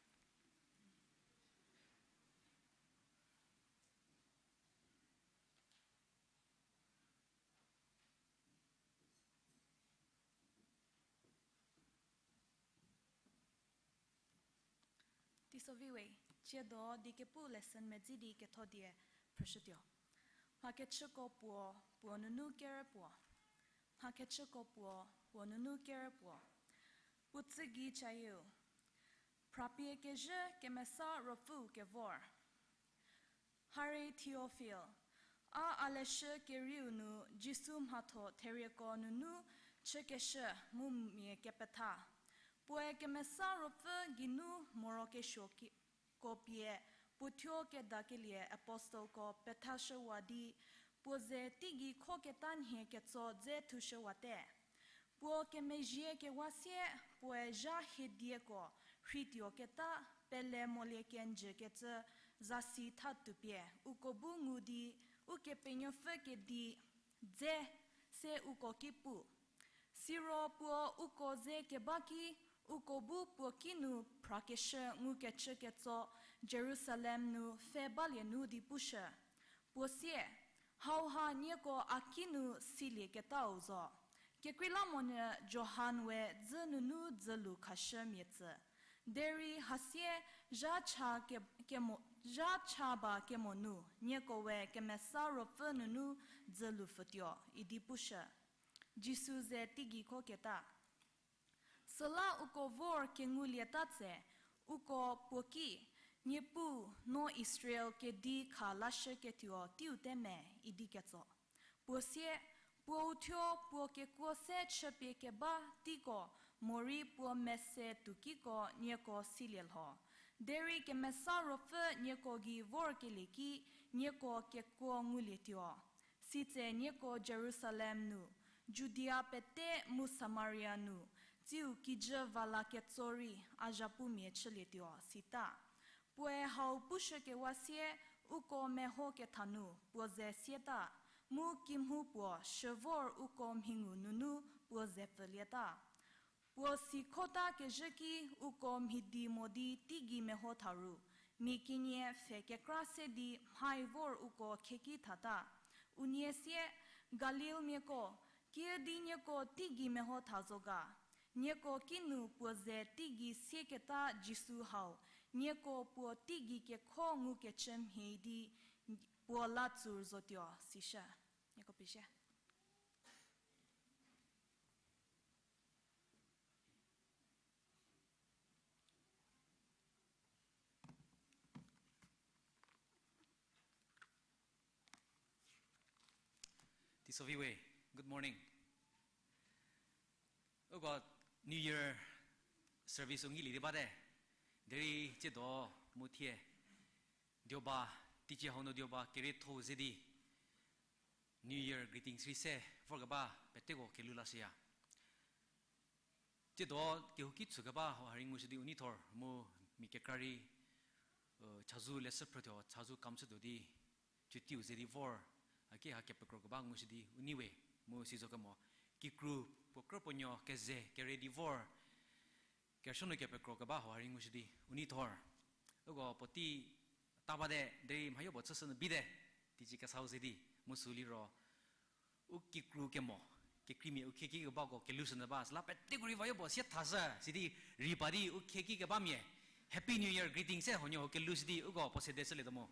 Teisovi we, tsiedo diekepu lesson medzi di ketho die phrüshütuo. Mhakechüko puo, puo nunu kerü puo. Mhakechüko puo, puo nunu kerü puo. Puo tsü gei chayeu. Phrapie kezhü kemesa ruopfüu kevor. Hari Theophil, a a leshü kerieu nu Jisu mhatho therieko nunu chükeshü mu mia kepetha. Puoe kemesa ruopfü geinu morokesuo ki-, ko pie puothuo kedakelie apostleko pethashüwa di, puo ze teigei khoketa nhie ketso dze thushüwate. Puo kemezhie kewa sie, puoe zha hiedieko rhituoketa pele molie kenjükecü zasi thatuo pie uko bu ngu di, Ukepenuopfü kedi dze se uko ki pu. Siro puo uko ze keba ki, uko bu puo kinu phrakeshü ngukecü ketso Jerusalem nu pfhe balie nu di pushü. Puo sie, Hauha nieko a kinu silieketau zo. Kekreilamonyü Johan we dzü nunu dzülu khashü mia tsü. Derei hasie zha cha ke-, kemo, zha cha ba kemo nu, nieko we kemesa ruopfü nunu dzülu pfütuo, idi pushü. Jisu ze teigei khoketa. Süla uko vor kengulieta tse, uko puo ki, Niepuu, no Israel kedi kha lashüketuo teiu te me, idi ketso. Puo sie, Puou thuo puo kekuo se chüpie keba teiko, morei puo mese tuokiko nieko silie lho. Derei kemesa ruopfü nieko gei vorkelie ki, nieko kekuo ngulietuo. Sitse nieko Jerusalem nu, Judia pete mu Samaria nu, tsiu kijü va la ketso rei a zhapumia chülietuo, sita. Puoe hau pushükewa sie, uko meho ketha nu puo ze sieta, mu kimhu puo shüvor uko mhingu nunu puo ze pfülieta. Puo sikhota kezhü ki uko mhidi mo di teigei meho tha ru, mia kenie pfhe kekra se di mhai vor uko khieki thata. Unie sie, Galilmiako, kiüdi nieko teigei meho tha zo ga? Nieko kinu puo ze teigei sieketa Jisu hau, nieko puo teigei kekho ngukecü mhie di puo la tsur zotuo, sishü. Nieko pezie. Teisovi we, good morning. Uko New Year service u ngilie di bate, derei tsiedo mu thie, dioba, teicie hau nu dioba kerietho-u ze di, New Year greetings rei se vorkeba peteko kelhou lashüya. Tsiedo kehouki tsükeba hau ha rei ngushü di u neithor mu mia kekra rei, chazou leshü phrütuo, chazou kam chütuo di, chutiu ze di vor, haki ha kepekrokeba ngushü di u nei we, mu sizokemo, kikru, puo krü puo nuo keze kere di vor, kerüsuo nu kepekrokeba hau ha rei ngushü di u neithor. Uko puotei ta bate, derei mhayo puo chüshü nu bate, teicie kesau ze di, mu sü liro, u kikru kemo, kekreimia u khieki kebako kelhou shünyü ba, süla peteko rei va yopuo sie thashü, sidi rei pa di u khieki kebamia, Happy New Year greeting se huoniehuo kelhou shü di uko puo sede shülietuo mo.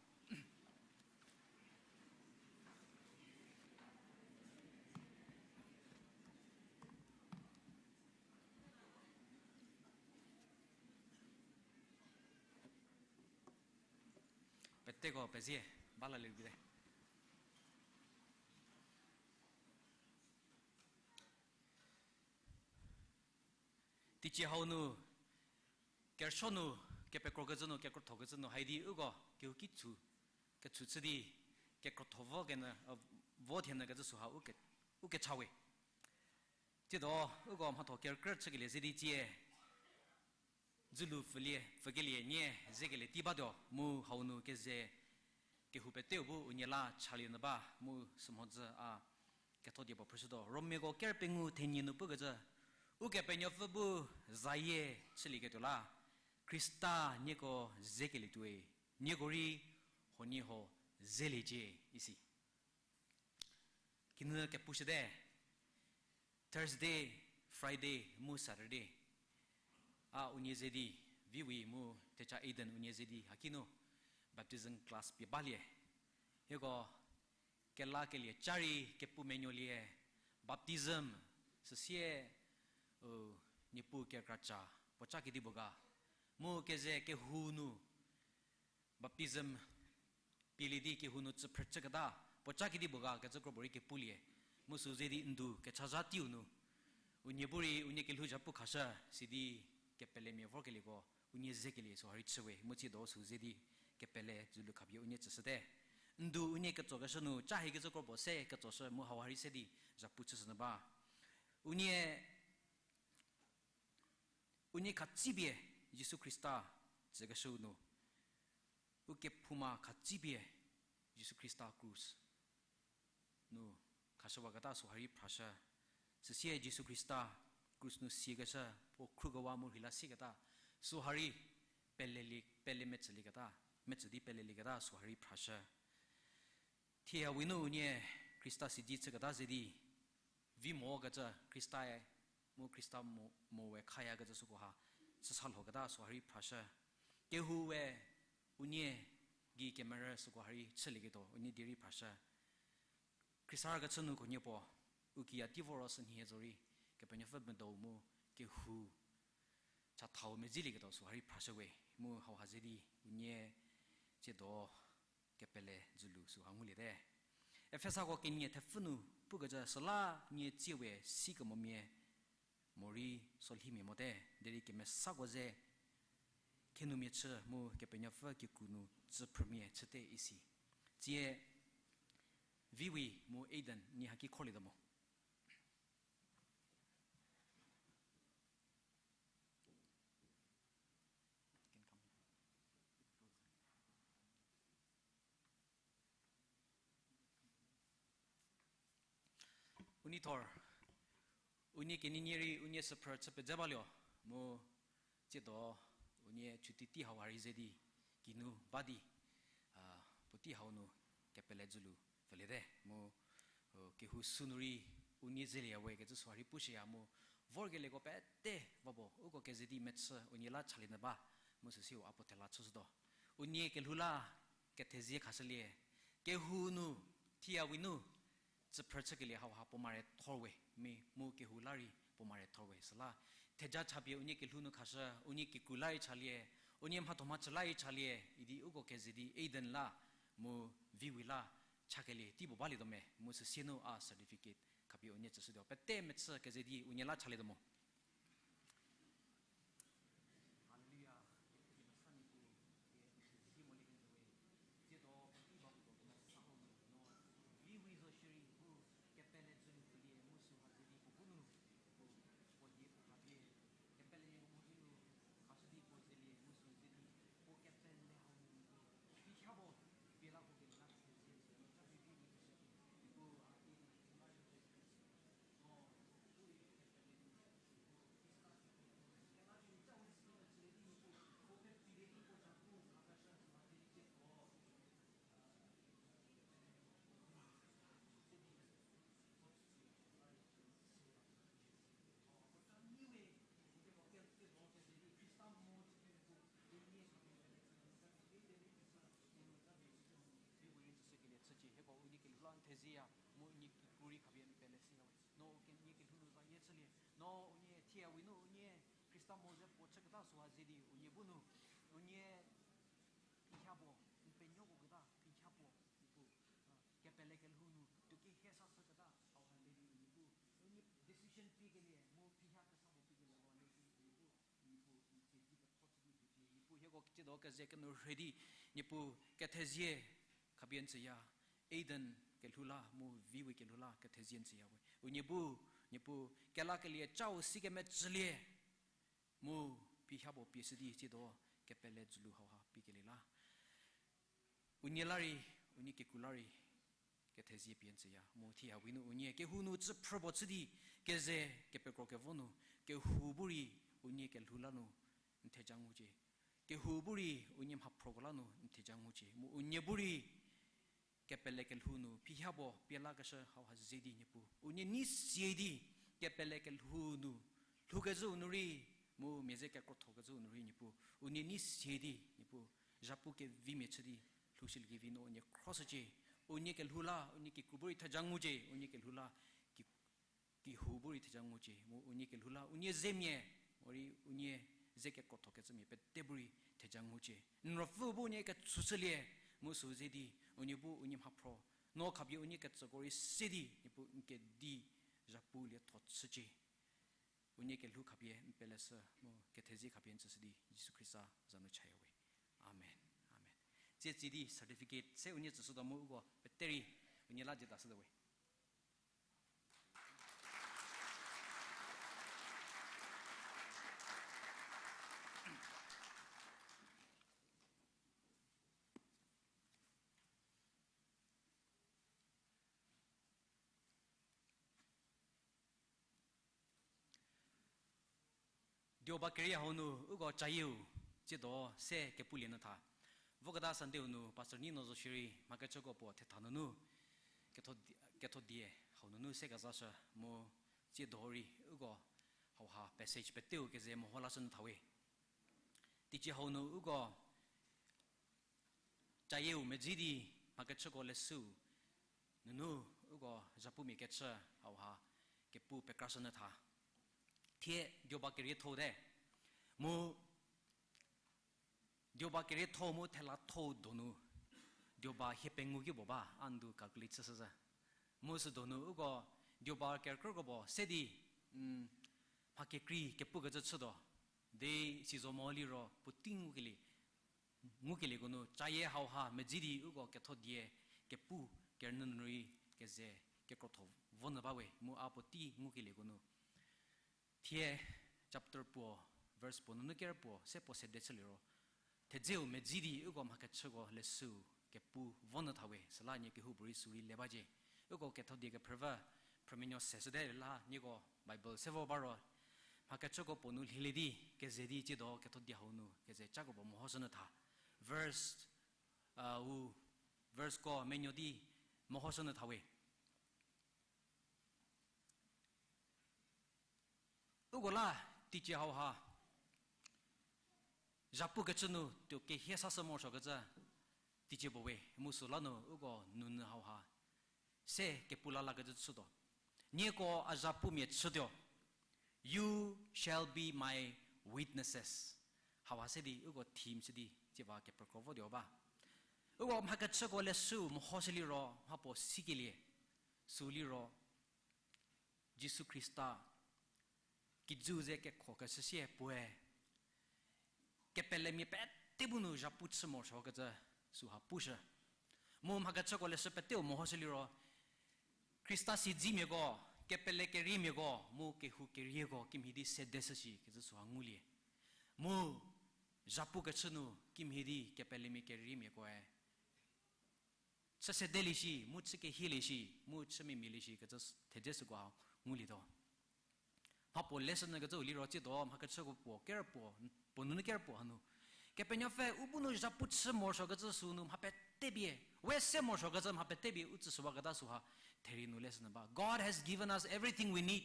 Peteko pezie, ba lalie vite. Teicie hau nu, kerüsuo nu, kepekrokecü nu, kekrothokecü nu, haidi uko kehouki tsü, kechü chü di, kekrotho vo kenü, vo thienyü kecü süha u ke, u kecha we. Tsiedo, uko mhatho kerükrü chükelie ze di tsie, dzülu pfülie, pfükelie nie zekelie tei batuo, mu hau nu keze kehou peteu bu unie la chalie nyü ba, mu sümhodzü a ketho diepuo phrüshütuo. Romiako ker pengou thenie nu pukecü, Ukepenuopfü bu zayie chülieketuo la, Khrista nieko zekelie tuoi, nieko rei huoniehuo zeliecie, isi. Kinü kepushüte, Thursday, Friday, mu Saturday. A unie ze di, Viwi mu Thecha Aiden unie ze di, hakinu baptism class pie balie. Hieko kelakelie ca rei kepu menuolie, baptism, süsie, u, Niepuu kekra ca, puo ca kedipuo ga. Mu keze kehou nu, baptism pielie di kehou nu tsüphrü chüketa, puo ca kedipuo ga kecü kropuo rei kepulie. Mu sü ze di ndu kechazha teiu nu, unie bu rei unie kelhou zhapu khashü, sidi kepelemia vorkelieko, unie zekelie süha rei chüwe, mu tsiedo sü ze di kepele dzülu khapie unie tsüshüte. Ndu unie ketsokeshü nu, ca hie kecü kropuo se ketsoshü mu hauha rei se di zhapu chüshünyü ba. Unie, unie khatsipie Jisu Khrista tsükeshü nu, ukephouma khatsipie Jisu Khrista krus nu khashüwaketa süha rei phrashü. Süsie Jisu Khrista krus nu siekeshü, puo khrukewa mu rheila sieketa süha rei pelelie, pele metsülieketa, metsü di pelelieketa süha rei phrashü. Thie hau nu unie Khrista siedze chüketa ze di, vi mokecü Khristae, mu Khrista mo, mo we khayakecü sükoha, chüsa lhoketa süha rei phrashü. Kehou we unie gei kemerü sükoha rei chülieketuo, unie die rei phrashü. Khrista rükechü nu khunhie puo, u kiya tei voro sünhie zorei, Kepenuopfü medou mu kehou chathau medzilieketuo süha rei phrashüwe, mu hauha ze di unie tsiedo kepele dzülu süha nguliete. Efesako kenie thepfü nu pukecü süla nie tsiewe sikemomia morei solhimia mote, derei kemesako ze khenumia chü mu Kepenuopfü kikru nu tsüphrümia chüte isi. Tsie Viwi mu Aiden nie haki kholietuo mo. Unithor, unie kenienie rei unie süphrü chü pedze balio, mu tsiedo unie chuti tei hauha rei ze di kinu ba di, a, puotei hau nu kepele dzülu pfüliete, mu, u, kehou sünu rei unie zelieya we kecü süha rei pushüya mu, vorkelieko pete va puo, uko keze di mechü unie la chalie nyü ba, mu süsiu a puo thela chüshütuo. Unie kelhou la kethezie khashülie, kehou nu, thie hau nu, tsüphrü chükelie hauha puo mare thor we, mi mu kehou la rei puo mare thor we, süla theja chapie unie kelhou nu khashü, unie kikru la rei chalie, unie mhatho mhachü la rei chalie, idi uko keze di Aiden la, mu Viwi la, chakelie tei puo balietuo me, mu süsie nu a certificate khapie unie tsüshütuo. Pete mechü keze di unie la chalietuo mo. Hallelujah. Kemesa Niepuu, kemesa di molie kenjü we. Tsiedo puotei ba puo kemesa hau nu no, Viwi zo shierei bu kepele dzülu pfülie mu süha ze di puo bu nu, puo, puo die puo khapie, kepelemiako mhodzü nu, khashü di puo zelie mu sü ze di, puo kepele hau nu, vi cha bo, pie la puo kemela thezie, cha vi vi nu, Niepuu a ki, no, u kepele nu, pele kelhou nu tuo kehie sa shüketa hauha le di u Niepuu, u nie decision piekelie mu phiha kesa puo piekelie mo le di u Niepuu, u Niepuu n kedi ketho chü di tuo pie Niepuu hieko tsiedo keze kenu rhe di Niepuu kethezie khapie n tsüya. Aiden kelhou la mu Viwe kelhou la kethezie n tsüya we. U nie bu, Niepuu kelakelie chau si kemecülie mu phiha puo pie shü di tsiedo kepele dzülu hauha piekelie la unie la rei, unie kikru la rei kethezie pie n tsüya. Mu thie ha we nu unie kehou nu tsüphrü puo chü di keze kepekro kevo nu kehou bu rei unie kelhou la nu n theja ngucie. Kehou bu rei unie mhaphroko la nu n theja ngucie. Mu unie bu rei kepele kelhou nu phiha puo pie lakeshü hauha ze di Niepuu unie nei sie di kepele kelhou nu lhoukezhüu nu rei mu mia ze kekrotho kezhüu nu rei Niepuu unie nei sie di Niepuu zhapu kevimia chü di lhoushüliekevi nu unie khroshücie. Unie kelhou la unie kikru bu rei theja ngucie, unie kelhou la ki kehou bu rei theja ngucie, mu unie kelhou la unie zemia, morei unie ze kekrotho kecümia pete bu rei theja ngucie. N ruopfü bu unie ketsüshülie, mu sü ze di unie bu unie mhaphro no khapie unie ketsüko rei se di Niepuu n kedi zhapu lietho chücie. Unie kelhou khapie n peleshü mu kethezie khapie n tsüshü di Jisu Khrista za nu chaya we. Amen. Amen. Tsie tsi di certificate se unie tsüshütuo mu uko pete rei unie la jütashütuo we. Dioba kerie hau nu uko cayieu tsiedo se kepulie nyü tha. Voketa Sunday-u nu Pastor Nino zo shierei mhakechüko puo thetha nunu ketho die, ketho die hau nunu se kezashü mu tsiedo rei uko hauha passage peteu keze meho lashü nyü tha we. Teicie hau nu uko cayieu medzi di mhakechüko leshüu nunu uko zhapumia kechü hauha kepu pekrashü nyü tha. Thie dioba kerietho te. Mu dioba kerietho mu thela tho donu dioba hie pengou ki puo ba, a n du calculate chüshü zhü. Mu sü donu uko dioba kerükrüko puo se di, mm, mha kekrei kepukecü chütuo. De sizo mo liro puotei ngukelie, ngukelieko nu cayie hauha medzi di uko ketho die kepu kerünyü nu rei keze kekrotho vo nyü ba we mu a puotei ngukelieko nu. Thie chapter puo, verse puo nunu ker puo se puo sede chüliro thedzeu medzi di uko mhakechüko leshüu kepu vo nyü tha we, süla nie kehoupuorei sürei le bacie. Uko ketho die kephrüvü phrümenuo seshüte la nieko Bible se vo ba ro mhakechüko puo nu lhielie di keze di tsiedo ketho die hau nu keze cako puo mehoshü nyü tha. Verse, uh, u, verse ko menuo di mehoshü nyü tha we. Uko la teicie hauha zhapukecü nu tuo kehie sashü morosuokecü teicie puo we, mu süla nu uko nounyü hauha se kepu la lakecü chütuo. Nieko a zhapumia chütuo. You shall be my witnesses. Hauha se di uko theme chü di tsie va kepekro votuo ba. Uko mhakechüko leshüu mehoshü liro mhapuo sikelie sü liro Jisu Khrista kijüu ze kekhokeshü sie puoe kepelemia pete bu nu zhapu chü morosuokecü süha pushü. Mu mhakechüko leshü peteu mehoshü liro Khrista siedzemiako, kepele keriemiako mu kehou kerieko kimhie di sedeshü shi kecü süha ngulie. Mu zhapukecü nu kimhie di kepelemia keriemiakoe chü sedelie shi mu chü kehielie shi mu chü memialie shi kecü thedze süko ha ngulietuo. Mhapuo leshü nyü kecüu liro tsiedo mhakechüko puo ker puo, puo nunu ker puo hanu Kepenuopfü u bu nu zhapu chü morosuokecü sünu mha pete pie, we se morosuokecü mha pete pie u tsüshüwaketa süha therie nu leshü nyü ba. God has given us everything we need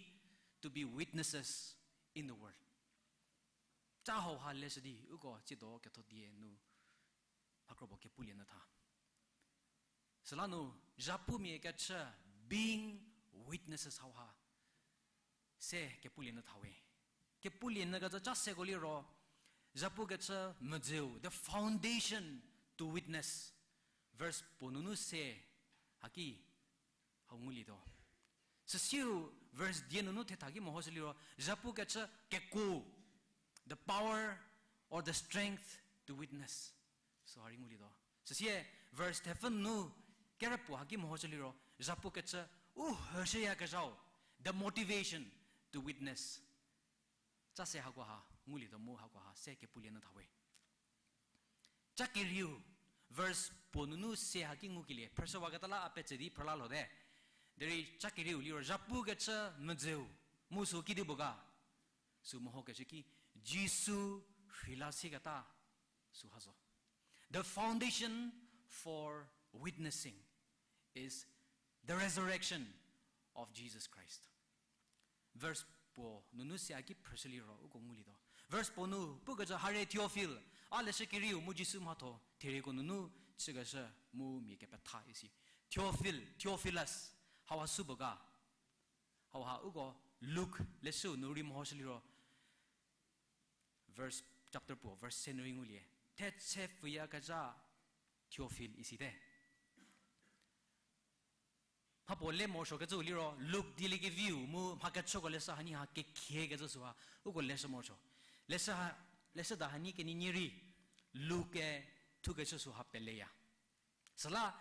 to be witnesses in the world. Ca hauha leshü di uko tsiedo ketho die nu mhakro puo kepulie nyü tha. Süla nu zhapumia kechü, being witnesses hauha se kepulie nyü tha we. Kepulie nyü kecü ca seko liro zhapu kechü medzeu, the foundation to witness. Verse puo nunu se haki Hau ngulietuo. Süsieu verse die nunu thetha ki mehoshü liro, zhapu kecü kekuo, the power or the strength to witness. Süha rei ngulietuo. Süsie verse thepfü nu kerüpuo haki mehoshü liro, zhapu kecü u hüshüyakezhau, the motivation to witness. Cha se hakoha ngulietuo mu hakoha se kepulie nu thawe. Cha kerieu, verse puo nunu se haki ngukelie, phrüshüwaketa la a petse di phrüla lhote. Derei cha kerieu liro zhapu kecü medzeu, mu sü kidipuo ga. Sü mehokeshü ki, Jisu rheila sieketa süha zo. The foundation for witnessing is the resurrection of Jesus Christ. Verse puo nunu se a ki phrüshü liro uko ngulietuo. Verse puo nu pukecü, harie Theophil, a leshü kerieu mu Jisu mhatho therieko nunu chükeshü mu mia kepetha isi. Theophil, Theophilus, hauha supuo ga. Hauha uko Luke leshüu nu rei mehoshü liro, verse, chapter puo, verse se nu rei ngulie. Thetse pfüyakezha Theophil isite. Mhapuo le morosuokecüu liro, Luke dieliekeviu mu mhakechüko leshü hanie ha kekhiekecü süha uko leshü morosuo. Leshü ha, leshüda hanie kenienie rei, Luke-e thukeshü süha peleya. Süla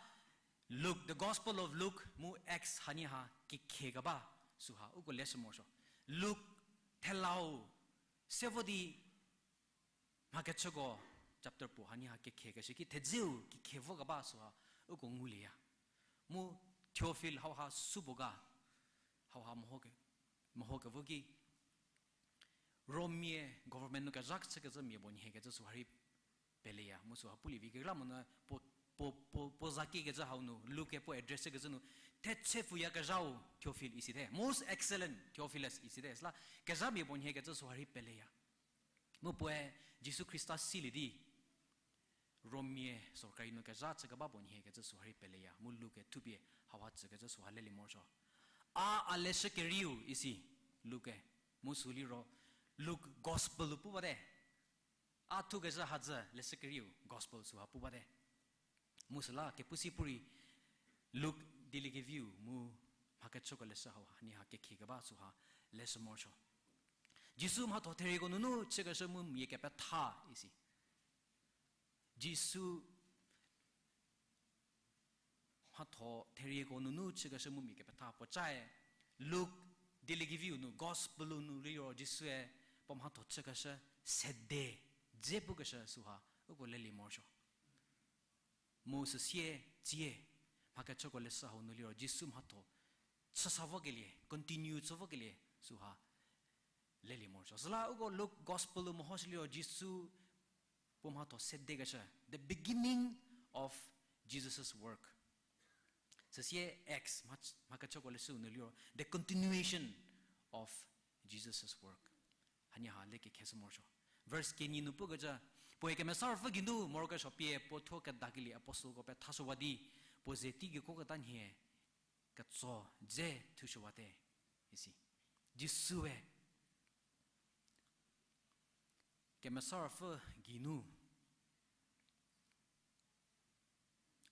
Luke, the Gospel of Luke mu Acts hanie ha kekhiekeba süha uko leshü morosuo. Luke thelau se vo di mhakechüko chapter puo hanie ha kekhiekeshü ki thedzeu kekhie vokeba süha uko ngulieya. Mu Theophil hauha supuo ga, hauha mehoke, mehokevo ki, Rommia government nu kezha chükecü mia puo nhiekecü süha rei peleya, mu süha pulie vi kekreilamonyü puo, puo, puo, puo za kiekecü hau nu, Luke-e puo address kecü nu, thetse pfüyakezhau Theophil isite, most excellent Theophilus isite, süla kezha mia puo nhiekecü süha rei peleya. Mu puoe Jisu Khrista silie di, Rommia sorkari nu kezha chükeba puo nhiekecü süha rei peleya, mu Luke-e thupie hauha tsükecü süha lelie morosuo. A, a leshü kerieu isi, Luke-e, mu sü liro, Luke Gospel-u pu bate. A thukezhü hadzü leshü kerieu Gospel süha pu bate. Mu süla kepu si pu rei Luke dieliekeviu mu mhakechüko leshü hau hanie ha kekhiekeba süha leshü morosuo. Jisu mhatho therieko nunu chükeshü mu mia kepetha isi. Jisu mhatho therieko nunu chükeshü mu mia kepetha puo cae, Luke dieliekeviu nu, Gospel-u nu liro Jisue puo mhatho chükeshü sede dze pukeshü süha uko lelie morosuo. Mu süsie tsie, mhakechüko leshü hau nu liro Jisu mhatho chüsa vokelie, continue chü vokelie süha lelie morosuo. Süla uko Luke Gospel-u mehoshü liro Jisu puo mhatho sedekeshü, the beginning of Jesus' work. Süsie Acts, mha-, mhakechüko leshüu nu liro, the continuation of Jesus' work. Hanie ha le kekheshü morosuo. Verse kenie nu pukecü, puoe Kemesa Ruopfü geinu morokesuo pie puo thuo kedakelie apostleko pethashüwa di, puo ze teigei khoketa nhie ketso dze thushüwate, isi. Jisue Kemesa Ruopfü geinu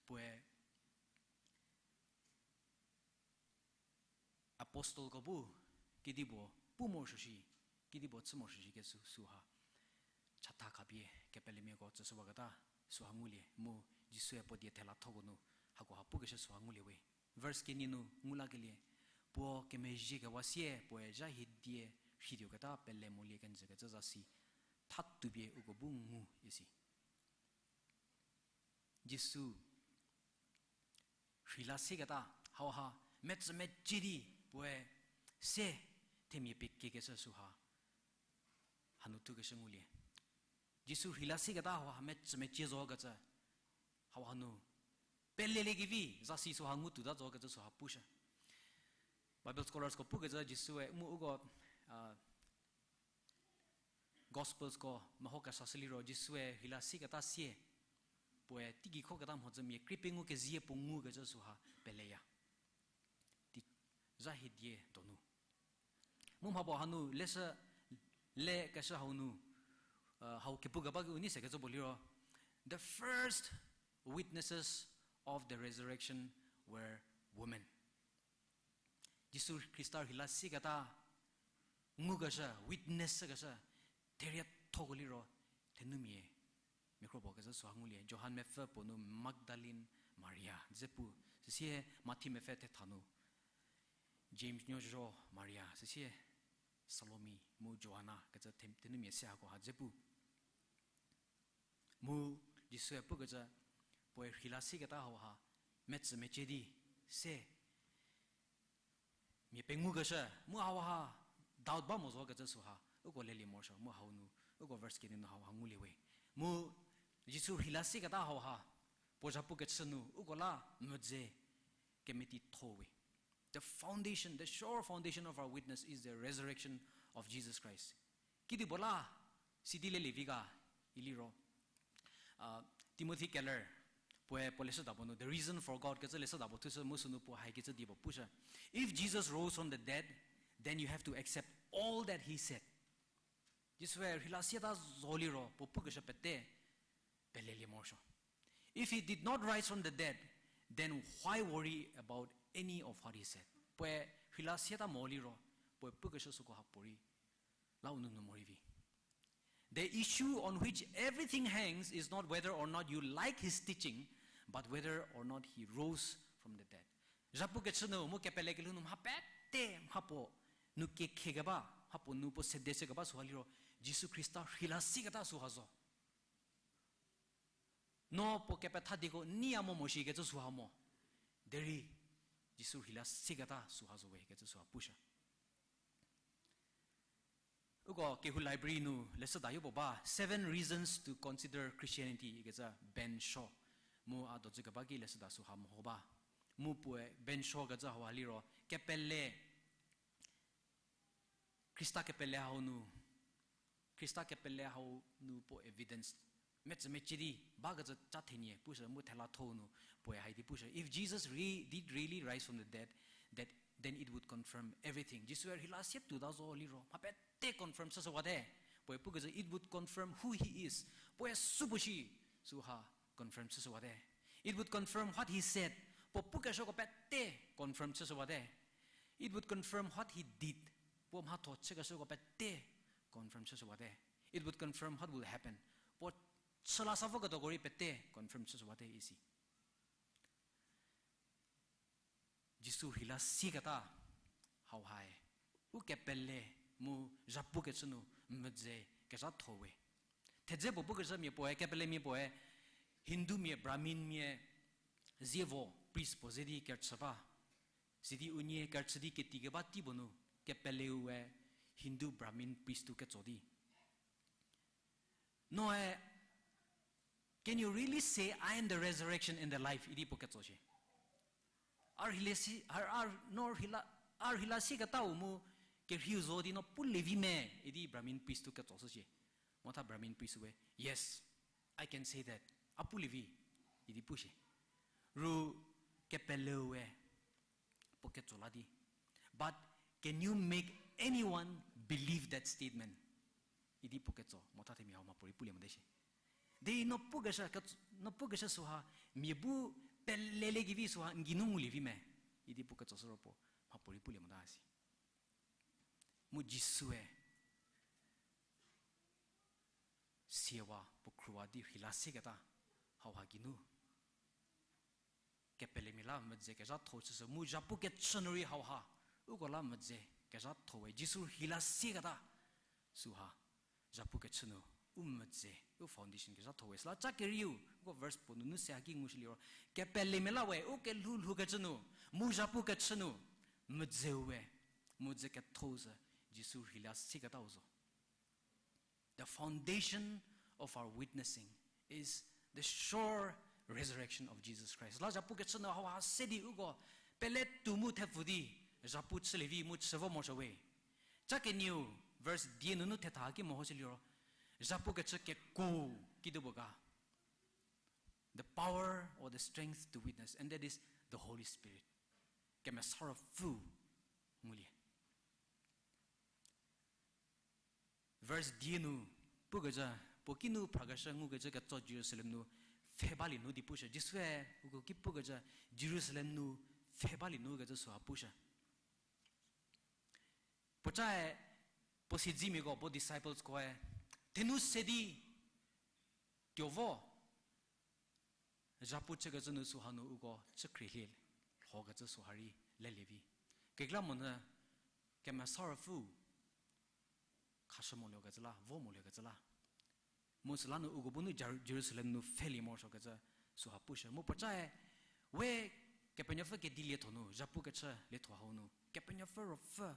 puoe apostleko bu kedipuo pu morosuo shi, kedipuo chü morosuo shi kecü süha chatha khapie kepelemiako tsüshüwaketa süha ngulie mu Jisue puo die thelathoko nu hakoha pukeshü süha ngulie we. Verse kenie nu ngu lakelie, puo kemezhiekewa sie puoe zha hie die rheituoketa pele molie kenjükecü zasi thatuopie uko bu ngu isi. Jisu rheila sieketa hauha metsümecie di puoe se themia pie kiekeshü süha hanu thukeshü ngulie. Jisu rheila sieketa hauha metsümecie zokecü hauha nu peleliekevi zasi süha ngutuota zokecü süha pushü. Bible scholarsko pukecü Jisue mu uko, a, Gospelsko meho kesashü liro Jisue rheila sieketa sie puoe teigei khoketa mhodzü mia krie pengou kezie puo ngukecü süha peleya. Ti zha hie die donu. Mu mhapuo hanu leshü lekeshü hau nu, uh, hau kepukeba ki u nei sekecü puo liro, the first witnesses of the resurrection were women. Jisu Khrista rheila sieketa ngukeshü, witness shükeshü, theriethoko liro, thenumia, mia kro puo kecü süha ngulie. Johan mepfü puo nu Magdalene Maria dze pu, süsie Mathi mepfü thetha nu James nuo zho Maria, süsie Salomi mu Joanna kecü the-, thenumia se hako ha dze pu. Mu Jisue pukecü, puoe rheila sieketa hauha, metsü mecie di, se, mia pengukeshü, mu hauha, doubt ba mo zo kecü süha, uko lelie morosuo, mu hau nu, uko verse kenie nu hauha ngulie we. Mu Jisu rheila sieketa hauha, puo zhapu kechü nu, uko la medze kemetitho we. The foundation, the sure foundation of our witness is the resurrection of Jesus Christ. Kedipuo la, sidi lelie vi ga, iliro. Timothy Keller, puoe puo leshüda puo nu, The Reason for God, kecü leshüda puo thushü mu sünu puo haikecü die puo pushü. If Jesus rose from the dead, then you have to accept all that he said. Jisue rheila sieta zo liro, puo pukeshü pete, pelelie morosuo. If he did not rise from the dead, then why worry about any of what he said? Puoe rheila sieta mo liro, puoe pukeshü süko ha puorei, la u nunu morei vi. The issue on which everything hangs is not whether or not you like his teaching, but whether or not he rose from the dead. Zhapu kechü nu, mu kepele kelhou nu mha pete, mhapuo nu kekhe keba, mhapuo nu puo sede se keba süha liro, Jisu Khrista rheila sieketa süha zo. No puo kepethadieko neiya mo mo shi kecü süha mo. Derei, Jisu rheila sieketa süha zo we kecü süha pushü. Uko kehou library nu leshüda yopuo ba, Seven Reasons to Consider Christianity ikecü Ben Shaw. Mu a dojü keba ki leshüda süha meho ba. Mu puoe Ben Shaw kecü hauha liro, kepele Khrista kepele hau nu, Khrista kepele hau nu puo evidence metsü mecie di bakecü ca thenie pushü mu thela thou nu puoe haidi pushü. If Jesus re-, did really rise from the dead, that, then it would confirm everything. Jisue rheila sie tuota zo liro, mha pete confirm shüshüwate. Puoe pukecü, it would confirm who he is. Puoe supuo shi, süha confirm shüshüwate. It would confirm what he said. Puo pukeshüko pete confirm shüshüwate. It would confirm what he did. Puo mhatho chükeshüko pete confirm shüshüwate. It would confirm what will happen. Puo chüla sa voketuoko rei pete confirm shüshüwate isi. Jisu rheila sieketa hauhae, u kepele mu zhapu kechü nu medze kezhatho we. Thedze puo pukecü mia puoe, kepelemia puoe, Hindumia, Brahminmia, zievo, priest puo ze di kerüchü ba. Sidi unie kerüchü di keti keba tei puo nu, kepeleu we Hindu Brahmin priest-u ketso di, noe, can you really say, I am the resurrection and the life? Idi puo ketso shie. A rheila si-, a, a, no rheila, a rheila sieketau mu kerheiu zo di no pulie vi me, idi Brahmin priest-u ketsoshü shie. Motha Brahmin priest we, Yes, I can say that. A pulie vi, idi pushie. Ru kepeleu we puo ketso la di, But can you make anyone believe that statement? Idi puo ketso, motha themia hau mhapuorei pulie mote shie. Di no pukeshü, no pukeshü süha, mia bu pelelie kevi süha n geinu ngulie vi me. Idi puo ketsoshü ro puo mhapuorei pulie mota si. Mu Jisue siewa puo khruwa di rheila sieketa hauha geinu kepelemia la medze kezhatho chüshü mu zhapu kechü nu rei hauha, uko la medze kezhatho we Jisu rheila sieketa süha, zhapu kechü nu u medze, u foundation kezhatho we. Süla ca kerieu, uko verse puo nunu se haki ngushü liro, kepelemia la we u kelhou lhoukecü nu, mu zhapu kechü nu, medze we, mu dze ketho sü, Jisu rheila sieketau zo. The foundation of our witnessing is the sure resurrection of Jesus Christ. La zhapu kechü nu hauha se di uko pele tuo mu thepfü di zhapu chülie vi mu chü vo morosuo we. Ca kenieu verse die nunu thetha ki mehoshü liro, zhapu kechü kekuo kidipuo ga, the power or the strength to witness, and that is the Holy Spirit. Kemesa Ruopfü ngulie. Verse die nu pukecü, puo kinu phrakeshü ngukecü ketso Jerusalem nu pfhe balie nu di pushü. Jisue uko ki pukecü, Jerusalem nu pfhe balie nu kecü süha pushü. Puocae, puo siedzimiako, puo discipleskoe, thenu se di tuo vo, zhapu chükecü nu süha nu uko chükhrielhie lhokecü süha rei lelie vi. Kekreilamonyü Kemesa Ruopfü khashü moluokecü la, vo moluokecü la. Mu süla nu uko bu nu Jer-, Jerusalem nu pfhelie morosuokecü süha pushü. Mu puocae, we Kepenuopfü kedi lietho nu, zhapukechü lietho hau nu, Kepenuopfü Ruopfü,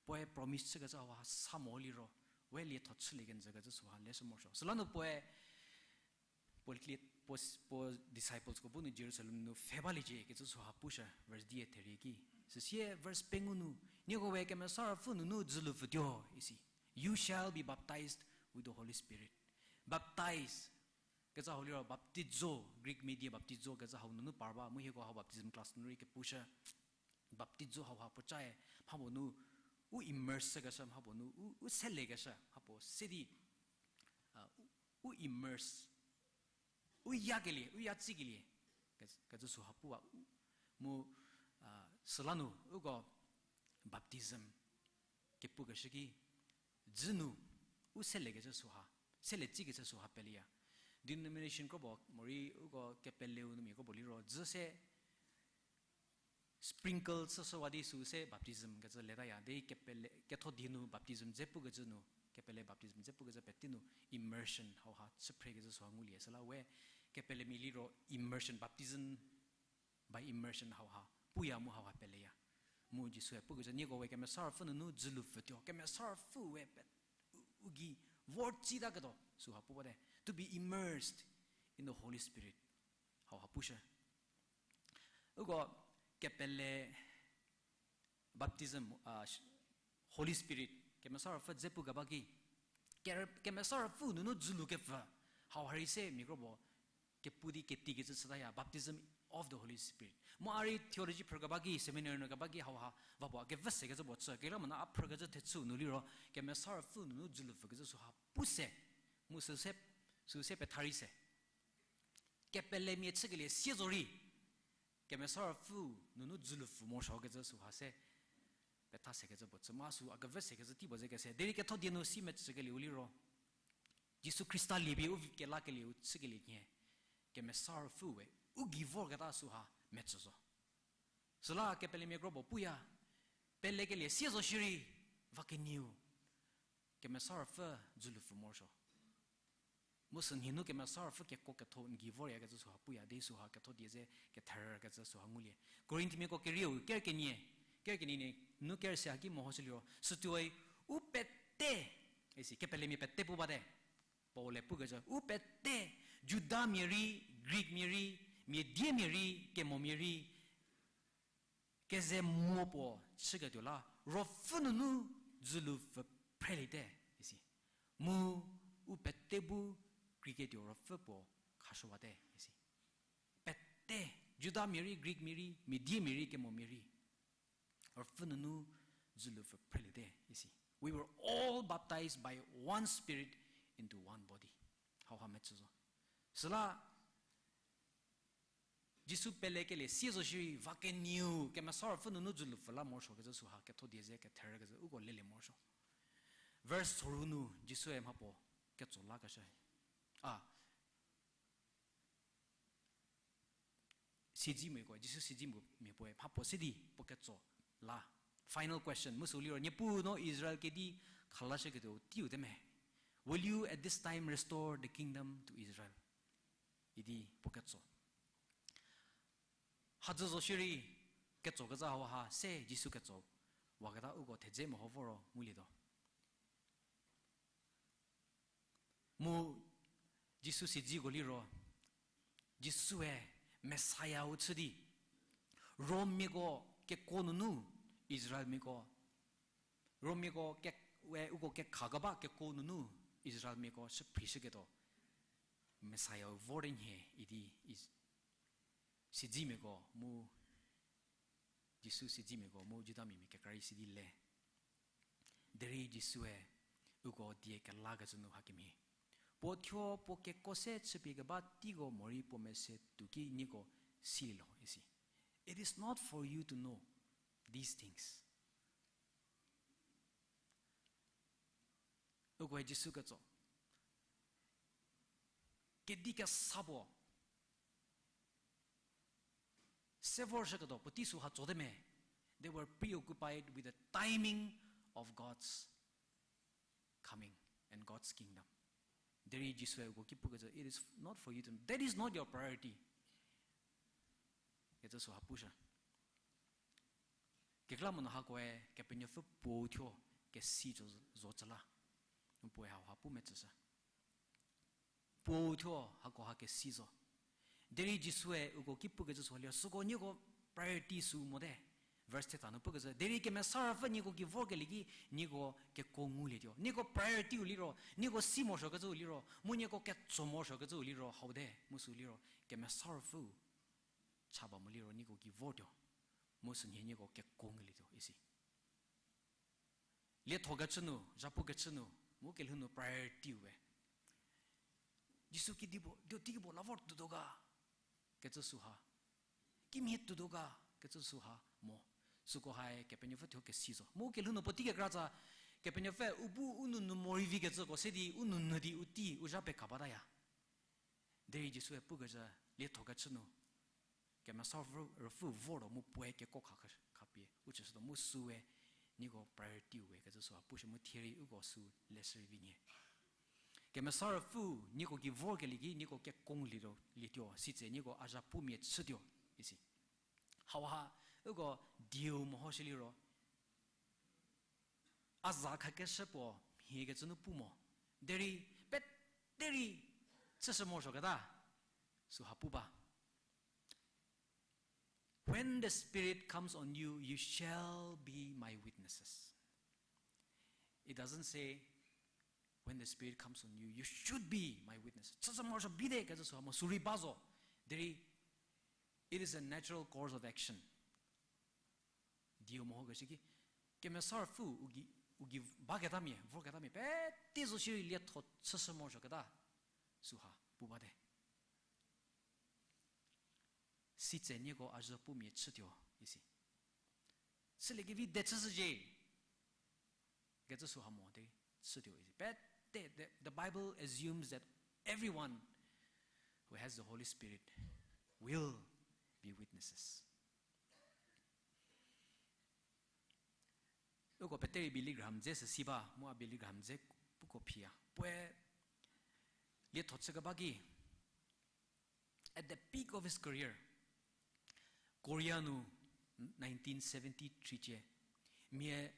puoe promise chükecü hauha sa mo liro, we lietho chülie kenjükecü süha leshü morosuo. Süla nu puoe, puo, puo disciplesko bu nu Jerusalem nu pfhe baliecie kecü süha pushü, verse die therie ki. Süsie verse pengou nu, nieko we Kemesa Ruopfü nunu dzülu pfütuo, isi. You shall be baptized with the Holy Spirit. Baptize kecü hau liro baptizo, Greek mia die baptizo kecü hau nunu par ba, mu hieko hau baptism class nu rei kepushü. Baptizo hauha puocae, mhapuo nu u immerse keshü, mhapuo nu u, u selekeshü, mhapuo se di, u, u immerse, u yakelie, u ya tsükelie, ke, kecü süha pu ba, u, mu, süla nu, uko baptism kepukeshü ki, dzü nu, u selekecü süha, sele tsükecü süha peleya. Denomination kropuo, morei uko kepeleu nu mia kropuo liro, dzü se, sprinkle chüshüwa di süu se baptism kecü letaya, derei kepele, ketho die nu baptism dze pukecü nu, kepele baptism dze pukecü pete nu immersion hauha chüphrekecü süha ngulie süla we, kepelemia liro immersion, baptism by immersion hauha puya mu hauha peleya. Mu Jisue pukecü nieko we Kemesa Ruopfü nunu dzülu pfütuo, Kemesa Ruopfü we pe, u, u gei vor tsitaketuo süha pu bate, to be immersed in the Holy Spirit. Hauha pushü. Uko kepele baptism, Holy Spirit, Kemesa Ruopfü dze pukeba ki, ke, Kemesa Ruopfü nunu dzülu kepfü, hauha rei se mia kropuo kepu di ketikecü chütaya, baptism of the Holy Spirit. Mu a rei theology phrükeba ki, seminary nu keba ki hauha va puo a kevü sekecü puo chü, kekreilamonyü a phrükecü thechü nu liro, Kemesa Ruopfü nunu dzülu pfükecü süha pu se, mu süu se, süu se petha rei se. Kepelemia chükelie sie zorei, Kemesa Ruopfü nunu dzülu pfü morosuokecü süha se petha sekecü puo chü, mu a süu a kevü sekecü tei puo ze kese. Derei ketho die nu si mechükelieu liro, Jisu Khrista liepie u vi kelakelieu chükelie nhie, Kemesa Ruopfü we u gei vorketa süha mechü zo. Süla kepelemia kropuo puya, pelekelie sie zo shierei, va kenieu, Kemesa Ruopfü dzülu pfü morosuo. Mu sünhie nu Kemesa Ruopfü kekuo ketho n gei voryakecü süha puya di süha ketho die ze ketherkecü süha ngulie. Korinthmiako kerieu ker kenie, ker kenie nu ker se haki mehoshüliro, sütuoi u pete, isi, kepelemia pete pu bate. Paul-e pukecü, u pete, Judamia rei, Greekmia rei, mia diemia rei, kemomia rei, keze mo puo chüketuo la, Ruopfü nunu dzülu pfü phreliete, isi. Mu u pete bu kriketuo Ruopfü puo khashüwate, isi. Pete, Judamia rei, Greekmia rei, mia diemia rei, kemomia rei, Ruopfü nunu dzülu pfü phreliete, isi. We were all baptized by one Spirit into one body. Hauha mechü zo. Süla Jisu pelekelie sie zo shierei va kenieu Kemesa Ruopfü nunu dzülu pfü la morosuokecü süha ketho die ze ketherkecü uko lelie morosuo. Verse soru nu Jisue mhapuo ketso lakeshü. A, siedzimiako, Jisu siedzimia puoe mhapuo se di puo ketso la. Final question, mu süu liro, Niepuu no Israel kedi khalashüketuo teiu te me? Will you at this time restore the kingdom to Israel? Idi puo ketso. Hadzü zo shierei ketsokecü hauha se Jisu ketso waketa uko thedze meho voro ngulietuo. Mu Jisu siedziko liro, Jisue Messiah-u chü di, Rommiako kekuo nunu Israelmiako, Rommiako ke-, we uko kekhakeba kekuo nunu Israelmiako shüphrishüketuo Messiah-u vor nhie idi is-, siedzimiako mu, Jisu siedzimiako mu Judamia mia kekra rei sidi le. Derei Jisue uko die kelakecü nu hakemhie, puo thuo puo kekuo se chüpie keba teiko morei puo mese tuo ki nieko silie lho isi. It is not for you to know these things. Ukoe Jisu ketso. Kedi kesa puo se vorshüketuo puotei süha tsote me. They were preoccupied with the timing of God's coming and God's kingdom. Derei Jisue uko ki pukecü, it is not for you to, that is not your priority. Kecü süha pushü. Kekreilamonyü hakoe Kepenuopfü puou thuo kesi zo, zo cü la. Puoe hauha pu metsüshü. Puou thuo hakoha kesi zo. Derei Jisue uko ki pukecü süha liro, süko nieko priority sü mote. Verse theta nu pukecü, derei Kemesa Ruopfü nieko gei vorkelie ki nieko kekuo ngulietuo. Nieko priority-u liro, nieko si morosuokecüu liro, mu nieko ketso morosuokecüu liro, hau te, mu sü liro, Kemesa Ruopfüu cha ba mo liro nieko gei vortuo, mu sünhie nieko kekuo ngulietuo isi. Liethokechü nu, zhapukechü nu, mu kelhou nu priority-u we. Jisu kedipuo, dio teiki puo la vor tuotuo ga, kecü süha. Kimhie tuotuo ga, kecü süha mo. Süko hae Kepenuopfü thuo kesi zo. Mu kelhou nu puotei kekratsa, Kepenuopfü u bu u nou nu morei vikecüko se di u nou nu di u tei u zha pekha bataya. Derei Jisue pukecü, liethokechü nu, Kemesa Ruopfü, Ruopfü vor tuo mu puoe kekuo kha, khapie u chüshütuo mu süe, nieko priority-u we kecü süha pushü mu thierei uko sü leshürei vi nyie. Kemesa Ruopfü nieko gei vorkelie ki nieko kekuo ngulietuo, lietuo, sitse nieko a zhapumia chütuo, isi. Hauha, uko dieu mehoshü liro, a za khakeshü puo mhiekecü nu pu mo. Derei, peterei, chüshü morosuoketa, süha pu ba. When the Spirit comes on you, you shall be my witnesses. It doesn't say, when the Spirit comes on you, you should be my witness. Chüshü morosuo bite kecü süha mo, sü rei ba zo. Derei, it is a natural course of action. Dieu mehokeshü ki, Kemesa Ruopfü u gei, u gei baketamia, vorketamia, pete zo shierei lietho chüshü morosuoketa, süha pu bate. Sitse nieko a zhapumia chütuo, isi. Chüliekevi de chüshücie. Kecü süha mo de, chütuo isi. Pete, the, the Bible assumes that everyone who has the Holy Spirit will be witnesses. Uko peterei Billy Graham dze sü si ba, mu a Billy Graham dze puko phiya. Puoe lietho chükeba ki, at the peak of his career, Korea nu nineteen seventy-three cie, mia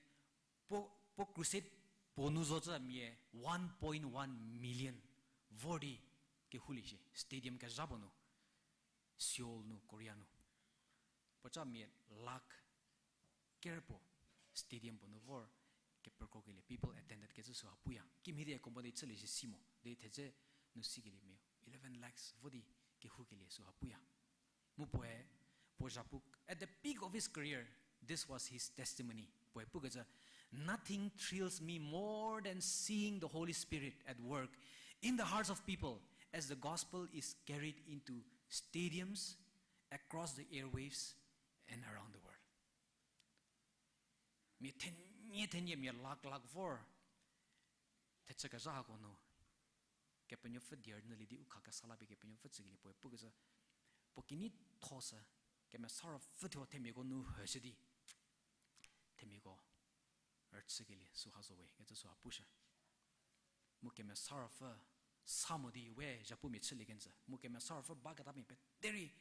puo, puo crusade puo nu zo cü mia one point one million vor di kehoulie shie, stadium kezha puo nu, Seoul nu, Korea nu. Puoca mia lakh ker puo stadium puo nu vor kepekrokelie, people attended kecü süha puya. Kimhie di accommodate chülie shie si mo. Derei thedze nu sikelie mia eleven lakhs vo di kehoukelie süha puya. Mu puoe, puo zhapu, at the peak of his career, this was his testimony. Puoe pukecü, nothing thrills me more than seeing the Holy Spirit at work in the hearts of people as the gospel is carried into stadiums, across the airwaves, and around the world. Mia thenie thenie mia lakh lakh vor thechü kezha hako nu, Kepenuopfü die rünyülie di u kha kesa la pie Kepenuopfü tsükelie puoe pukecü, puo kinyi tho sü, Kemesa Ruopfü thuo themiako nu hüshü di, themiako rüchükelie süha zo we kecü süha pushü. Mu Kemesa Ruopfü sa mo di we zhapumia chülie kenjü. Mu Kemesa Ruopfü baketamia peterei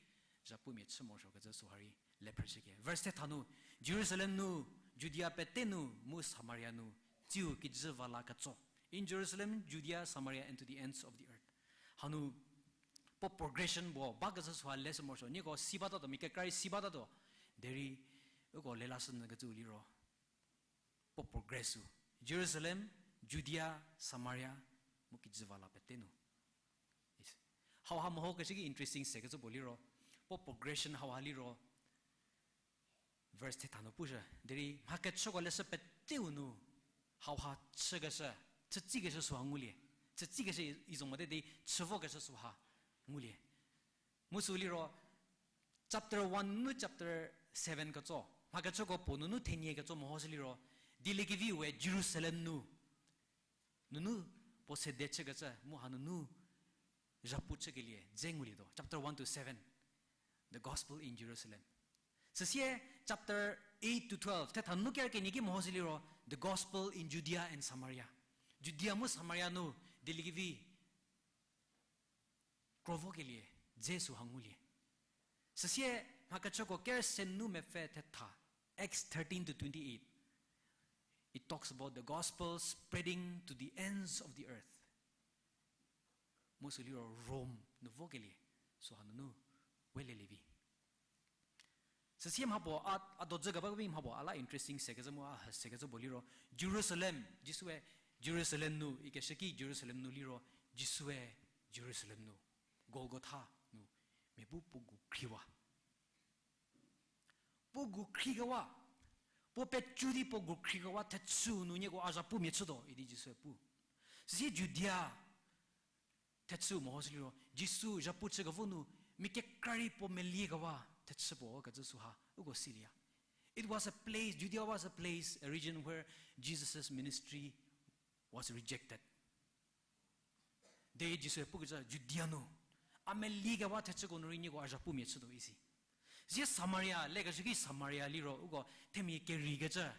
zhapumia chü morosuo kecü süha rei le phrüshüke. Verse thetha nu, Jerusalem nu, Judea pete nu, mu Samaria nu, tsiu kijü va la ketso. In Jerusalem, Judea, Samaria, and to the ends of the earth. Hanu, puo progression puo bakecü süha leshü morosuo. Nieko si batatuo, mia kekra rei si batatuo. Derei, uko lelashünyü kecü liro puo progress-u. Jerusalem, Judea, Samaria, mu kijü va la pete nu. Hauha mehokeshü ki interesting se kecü puo liro, puo progression hauha liro, verse thetha nu pushü. Derei mha kechüko leshü peteu nu, hauha chükeshü, chütsikeshü süha ngulie. Chütsikeshü i zo mote di chü vokeshü süha ngulie. Mu sü liro, chapter one nu chapter seven ketso, mha kechüko puo nunu thenie ketso mehoshü liro, dieliekevi we Jerusalem nu, nunu puo sede chükecü, mu hanunu zhapu chükelie dze ngulietuo. Chapter one to seven, the gospel in Jerusalem. Süsie chapter eight to twelve, thetha nunu ker kenie ki meho sü liro, the gospel in Judea and Samaria. Judea mu Samaria nu dieliekevi krovokelie dze süha ngulie. Süsie mhakechüko ker senu mepfü thetha, Acts thirteen to twenty-eight, it talks about the gospel spreading to the ends of the earth. Mu sü liro Rome nu vokelie, süha nunu we lelie vi. Süsie mhapuo a, a dodzü keba kevi mhapuo a la interesting sekecü mu a hü sekecü puo liro, Jerusalem, Jisue Jerusalem nu, ikeshü ki Jerusalem nu liro, Jisue Jerusalem nu, Golgotha nu, mia bu puo gu khriewa. Puo gu khriekewa, puo pecu di puo gu khriekewa thechü nu nieko a zhapumia chütuo idi Jisue pu. Süsie Judea thechü meho sü liro, Jisu zhapu chükevo nu, mia kekra rei puo meliekewa thechü puo kecü süha uko silie. It was a place, Judea was a place, a region where Jesus' ministry was rejected. Derei Jisue pukecü Judea nu, a meliekewa thechüko nu rei nieko a zhapumia chütuo isi. Zie Samaria, lekeshü ki Samaria liro uko themia kerikecü.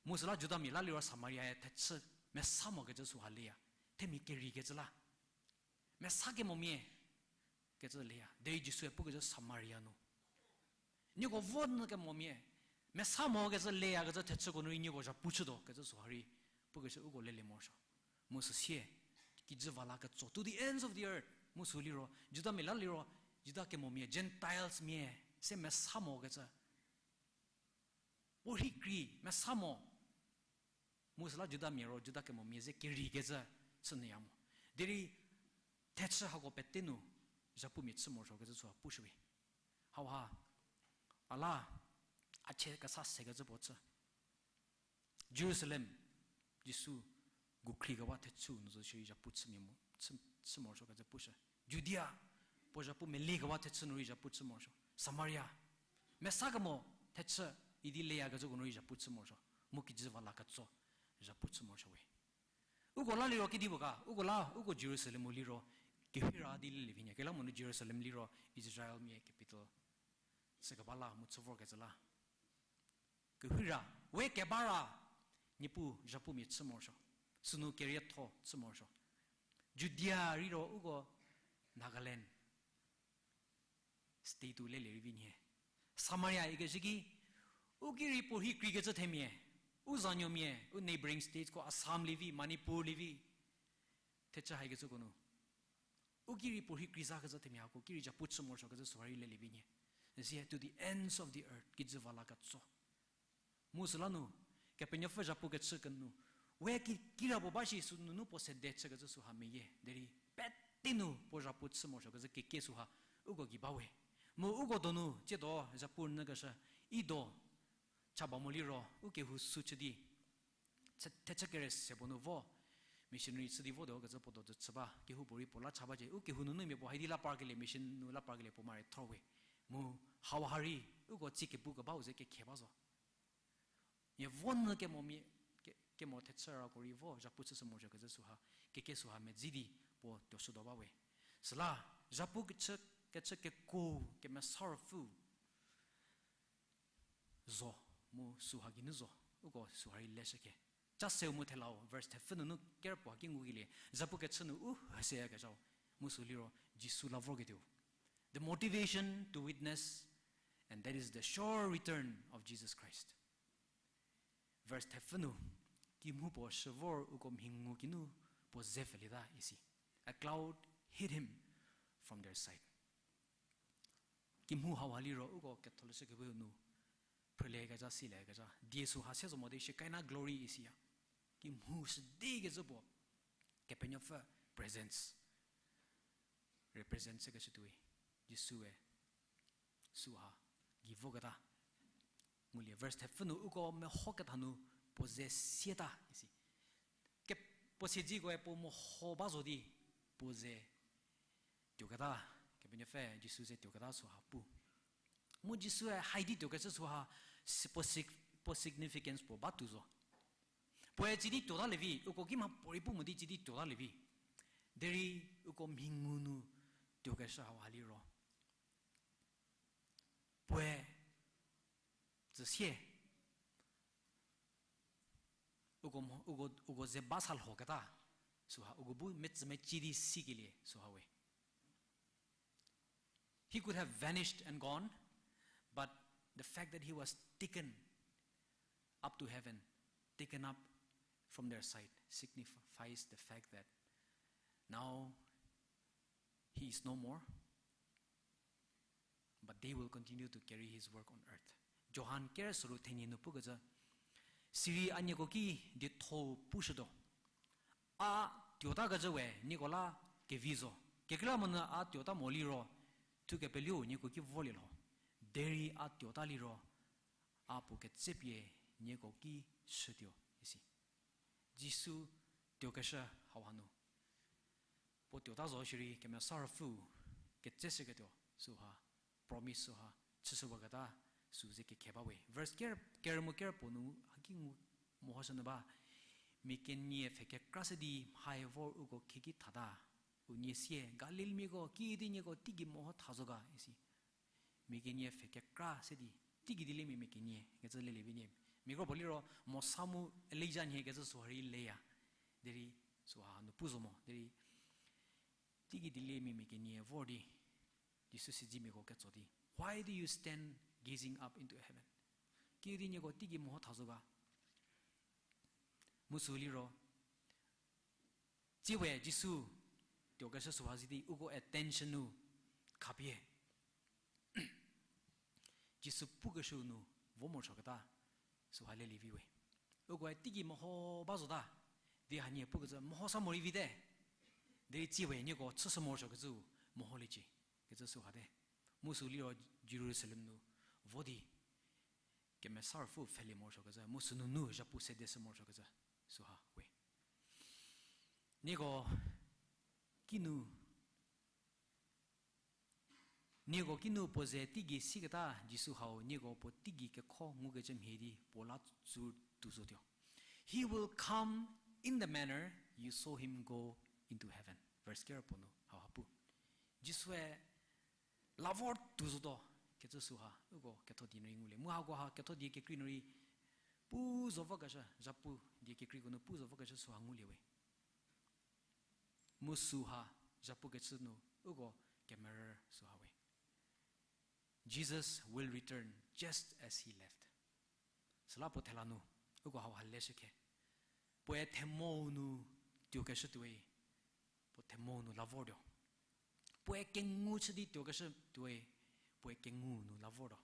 Mu süla Judamia la liro Samaria-e thechü mesa mokecü süha leya. Themia kerikecü la. Mesa kemomia kecü leya. Derei Jisue pukecü Samaria nu, nieko vo nyü kemomia, mesa mokecü leyakecü thechüko nu rei nieko zhapu chütuo kecü süha rei pukecü uko lelie morosuo. Mu süsie, kijü va la ketso, to the ends of the earth, mu sü liro, Judamia la liro, Juda kemomia, Gentiles mia, se mesa mokecü puo rhei krei mesa mo. Mu süla Judamia ro Juda kemomia ze kerikecü chünyüya mo. Derei thechü hako pete nu zhapumia chü morosuo kecü süha pushüwe. Hauha, a la, a chie kesa sekecü puo chü. Jerusalem, Jisu gu khriekewa thechü nu zo shierei zhapu chü mia mo, chü, chü morosuo kecü pushü. Judea, puo zhapu meliekewa thechü nu rei zhapu chü morosuo. Samaria, mesa kemo thechü idi leyakecüko nu rei zhapu chü morosuo. Mu kijü va la ketso zhapu chü morosuo we. Uko la liro kedipuo ga, uko la, uko Jerusalem-u liro, kehira di lelie vi nyü. Kekreilamonyü Jerusalem liro Israelmia capital chükeba la mu chü vorkecü la. Kehira, we keba ra, Niepuu zhapumia chü morosuo. Sünu kerietho chü morosuo. Judea rei ro uko Nagaland state-u lelie rei vi nyü. Samaria ikeshü ki, u ki rei puo rhei kreikecü themia, u zanuomia, u neighboring states ko Assam lie vi, Manipur lie vi, thechü haikecüko nu u ki rei puo rhei kreizakecü themia hako ki rei zhapu chü morosuo kecü süha rei lelie vi nyü. Zie to the ends of the earth, kijü va la ketso. Mu süla nu, Kepenuopfü zhapu kechü kenu, we ki, kira puo ba shi sünunu puo sede chükecü süha meyie, derei pete nu puo zhapu chü morosuo kecü keke süha uko gei ba we. Mu uko donu, tsiedo zhapu nyükeshü, i do, cha ba mo liro, u kehou sü chü di, thechü kere se puo nu vo, missionary chü di votuo kecü puo do chü ba, kehoupuorei puo la cha ba cie, u kehou nunu mia puo haidi la parkelie, mission nu la parkelie puo mare thor we. Mu hauha rei, uko tsie kepu kebau ze kekhe ba zo. Mia vo nyü kemo mia, ke-, kemo thechü rako rei vo, zhapu chüshü morosuo kecü süha, keke süha medzi di puo tuoshütuo ba we. Süla, zhapu kechü, kechü kekuo, kemesa ruopfü zo, mu süha geinu zo, uko süha rei leshükhe. Cha seu mu thelau, verse thepfü nunu ker puo haki ngukelie, zhapu kechü nu u hüseyakezhau, mu sü liro Jisu la vorketuo. The motivation to witness, and that is the sure return of Jesus Christ. Verse thepfü nu, kimhu puo shü vor uko mhingu kinu puo ze pfülieta isi. A cloud hid him from their sight. Kimhu hauha liro uko ketholeshü kepeu nu phrüliekezha siliekezha die süha se zo mo di Shekinah glory isiya. Kimhu shüdikecü puo Kepenuopfü presence represent chükeshütuoi, Jisue süha gei voketa. Ngulie verse thepfü nu uko mehoketa nu puo ze siata isi. Ke puo siedzikoe puo meho ba zo di puo ze tuoketa, Kepenuopfü Jisu ze tuoketa süha pu. Mu Jisue haidi tuokecü süha si-, puo sig-, puo significance puo batuo zo. Puoe tsidi tuota lievi, uko ki mha puorei pu mo di tsidi tuota lievi. Derei uko mhingu nu tuokeshü hauha liro, puoe tsüsie, uko, uko, uko ze ba sa lhoketa, süha uko bu metsümeci di sikelie süha we. He could have vanished and gone, but the fact that he was taken up to heaven, taken up from their sight, signifies the fact that now he is no more, but they will continue to carry his work on earth. Johan ker soru thenie nu pukecü, sirei a nieko ki dietho pushütuo. A tuotakecü we nieko la kevi zo. Kekreilamonyü a tuota mo liro, thukepeliu nieko ki vorlie lho. Derei a tuota liro, a puo ketsepie nieko ki shütuo, isi. Jisu tuokeshü hauha nu, puo tuota zo shierei Kemesa Ruopfü ketseshüketuo süha, promise süha chüshüwaketa, sü ze kekhe ba we. Verse ker, ker mu ker puo nu haki ngu mehoshünyü ba, mia kenie pfhe kekra se di mhae vor uko khieki thata, unie sie, Galilmiako, kiüdi nieko teigei meho tha zo ga, isi. Mia kenie pfhe kekra se di, teigei dilie mia, mia kenie kecü lelie vi nie. Mia kro puo liro Mosa mu Elija nhie kecü süha rei leya. Derei süha nu pu zo mo. Derei teigei dilie mia, mia kenie vor di, Jisu siedzemiako ketso di, Why do you stand gazing up into heaven? Kiüdi nieko teigei meho tha zo ga? Mu sü liro, tsie we Jisu tuokeshü süha zie di uko attention nu khapie Jisu pukeshü nu vo morosuoketa süha lelie vi we. Ukoe teigei meho ba zota, di hanie pukecü meho sa morei vite. Derei tsie we nieko chüshü morosuokecü meholiecie, kecü süha te. Mu sü liro Jerusalem nu vo di Kemesa Ruopfü pfhelie morosuokecü, mu sünunu zhapu sedeshü morosuokecü süha we. Nieko kinu, nieko kinu puo ze teigei siketa Jisu hau nieko puo teigei kekho ngukecü mhie di puo la tsu tuo zotuo. He will come in the manner you saw him go into heaven. Verse ker puo nu hauha pu. Jisue la vor tuo zotuo kecü süha uko ketho die nu rei ngulie. Mu hakoha ketho die kekrei nu rei pu zo vokeshü, zhapu die kekreiko nu pu zo vokeshü süha ngulie we. Mu süha zhapukecü nu uko kemerü süha we. Jesus will return just as he left. Süla puo thela nu uko hauha leshükhe, puoe themou nu tuokeshütuoi, puo themou nu la vortuo. Puoe kengu chü di tuokeshütuoi, puoe kengu nu la vortuo.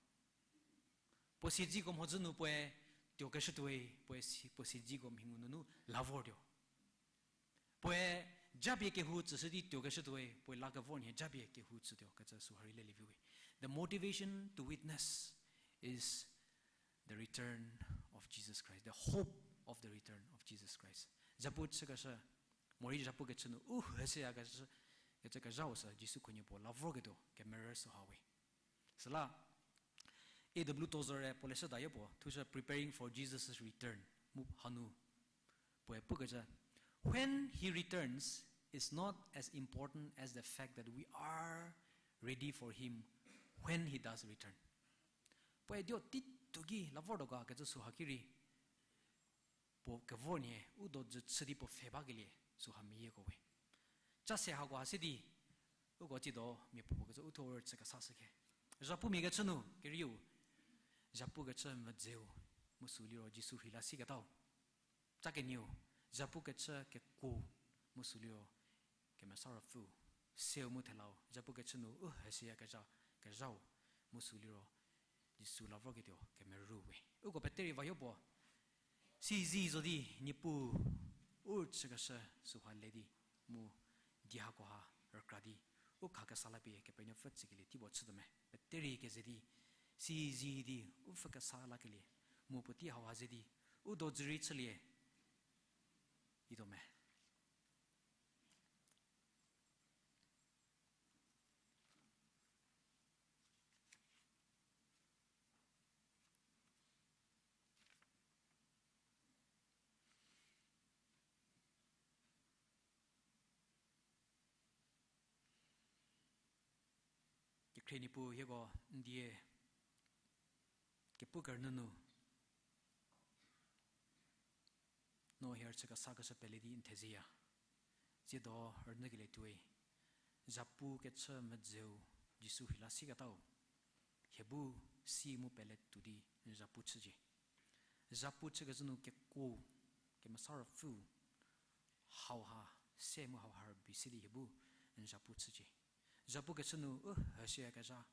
Puo siedziko mhodzü nu puoe tuokeshütuoi, puoe si, puo siedziko mhingu nunu la vortuo. Puoe japie kehou tsüshü di tuokeshütuoi, puoe la kevor nhie japie kehou tsütuo kecü süha rei lelie vi we. The motivation to witness is the return of Jesus Christ, the hope of the return of Jesus Christ. Zhapu chükeshü, morei zhapukecü nu u hüshüyakecü, kecü kezhau sü Jisu khunhie puo la vorketuo kemerü süha we. Süla A W Tozer-e puo leshüda yopuo thushü Preparing for Jesus' Return mu hanu puoe pukecü, When he returns is not as important as the fact that we are ready for him when he does return. Puoe dio tei tuo ki la vortuo ga kecü süha ki rei puo kevor nhie u do jü chü di puo pfhe bakelie süha meyieko we. Cha se hakoha se di uko tsiedo mia puopuo kecü u thuo rüchü kesashü khe. Zhapumia kechü nu kerieu, zhapukecü mvüdzeu, mu sü liro Jisu rheila siketau. Cha kenieu, zhapukecü kekuo, mu sü liro Kemesa Ruopfü, seu mu thelau, zhapukecü nu u hüshüyakezha, kezhau, mu sü liro Jisu la vorketuo kemerü we. Uko peterei vayopuo, sizi zo di Niepuu u chükeshü süha le di, mu die hakoha rükra di, u khakesa la pie Kepenuopfü tsükelie teipuo chütuo me. Peterei keze di, sizi di u pfhükesa lakelie, mu puotei hauha ze di u do jü rei chülie, ituo me. Khrie Niepuu hieko n die kepu kerünyü nu, no hie rüchü kesa keshü pele di n thezieya. Tsiedo rünyükelie tuoi, zhapu kechü medzeu Jisu rheila sieketau, hie bu si mu pele tuo di n zhapu chücie. Zhapu chükecü nu kekuo, Kemesa Ruopfü, hauha se mu hauha rübei se di hie bu n zhapu chücie. Zhapu kechü nu u hüshüyakezha,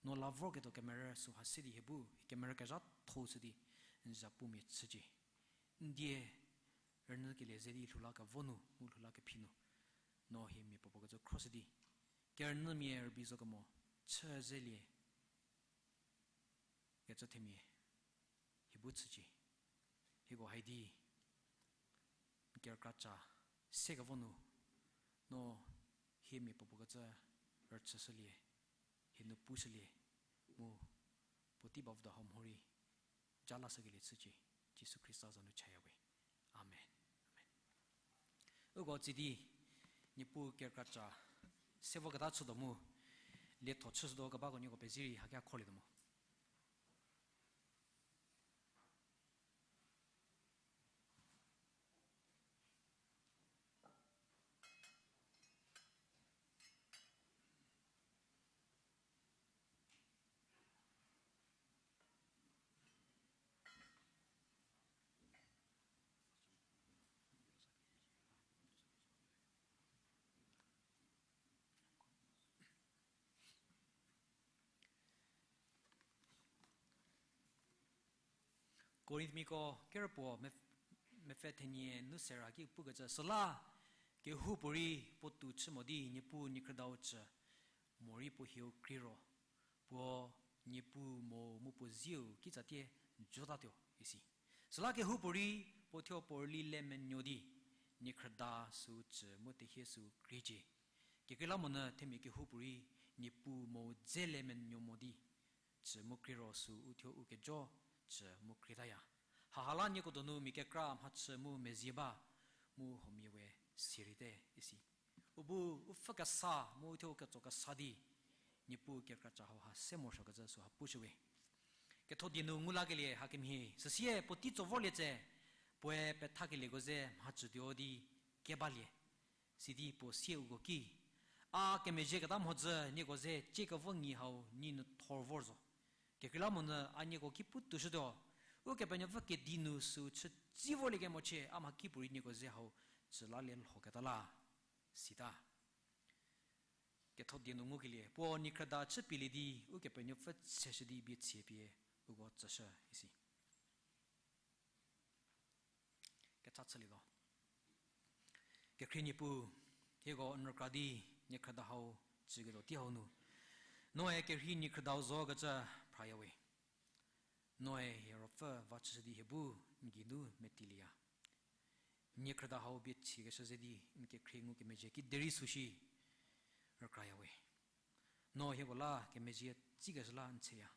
no la vorketuo kemerü süha se di hie bu kemerü kezhatho chü di n zhapumia chücie. N die rünyükelie ze di lhou la kevo nu mu lhou la kephi nu, no hie mia puopuo kecü khroshü di, kerünyümia rübei zo kemo, chü zelie kecü themia hie bu chücie. Hieko hai di n kerükra ca sekevo nu, no hie mia puopuo kecü rüchüshülie, hie nu pushülie, mu puotei bavüdo hau mhorei ja lashükelie chücie. Jisu Khrista za nu chaya we. Amen. Amen. Uko tsidi, Niepuu kerükra ca sevoketa chütuo mu, lietho chüshütuo kebako nieko pezie rei hakia kholietuo mo. Korinthmiako kerüpuo mepfü thenie nu sera ki pukecü, süla kehoupuorei puo tou chü mo di Niepuu niekhrüdau cü morei puo hieu krie ro, puo Niepuu mo mu puo zieu kitsatie jotatuo isi. Süla kehoupuorei puo thuo puo rüli le menuo di niekhrüda süu cü mu tehie süu kriecie. Kekreilamonyü themia kehoupuorei Niepuu mo dze le menuo mo di cü mu krie ro süu thuo u kejo cü mu krietaya. Hahala nieko donu mia kekra mhachü mu mezie ba, mu huomia we sirei te isi. U bu u pfü kesa mu u thuo u ketso kesa di Niepuu kerükra ca hauha se morosuokecü süha pushüwe. Ketho die nu ngu lakelie hakemhie, süsie puotei tso vorlie tse, puoe pethakelieko ze mhacütuo di kebalie. Sidi puo sie uko ki, a kemezhieketa mhodzü nieko ze ciekevo nyi hau nyi nu thor vor zo. Kekreilamonyü a nieko ki pu toushütuo, Ukepenuopfü kedi nu süu chütsi vorliekemochie a mhakipuorei nieko ze hau cü lalie lhoketa la, sita. Ketho die nu ngukelie, puo niekhrüda chüpielie di Ukepenuopfü tseshü di bie tsie pie uko tsüshü isi. Kecha chülietuo. Kekhrie Niepuu, hieko n rükra di niekhrüda hau cüketuo tei hau nu, noe kerhei niekhrüdau zokecü phraya we. Noe hie ruopfü va chüshü di hie bu n geinu metilieya. Niekhrüda hau bie chiekeshü ze di n kekhrie ngukemezhie kiderei süu shi rükraya we. No hieko la kemezhie tsikeshü la n theya.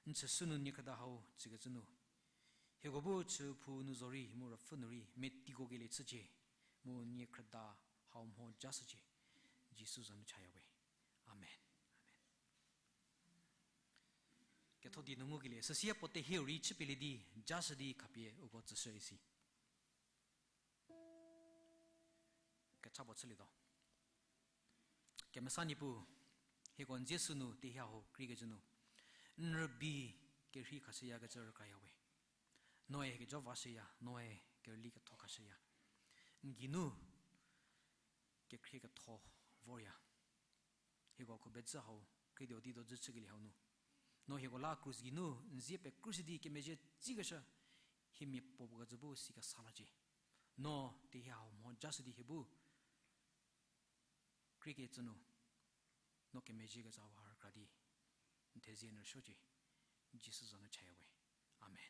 N chüsü nu niekhrüda hau cükecü nu, hieko bu chüphou nu zorei mu ruopfü nu rei metikokelie chücie, mu niekhrüda hau mho jashücie. Jisu za nu chaya we. Amen. Amen. Ketho die nu ngukelie, süsie puo tehieu rei chüpielie di jashü di khapie uko tsüshü isi. Kecha puo chülietuo. Kemesa Niepuu, hieko n zie sünu tehie hau kriekecü nu, n rübei kerhei khashüyakecü rükraya we. Noe kejo vashüya, noe kerüli ketho khashüya. N geinu kekhrie ketho vorya. Hieko khubedzü hau, khriedio di dojü chükelie hau nu, no hieko la krus geinu n zie pekrushü di kemezhie tsikeshü, hie mia puopuo kecü bu sikesa lacie. No tehie hau mho jashü di hie bu kriekecü nu, no kemezhie kecü hau ha rükra di n thezie n rüsuocie. Jisu za nu chaya we. Amen.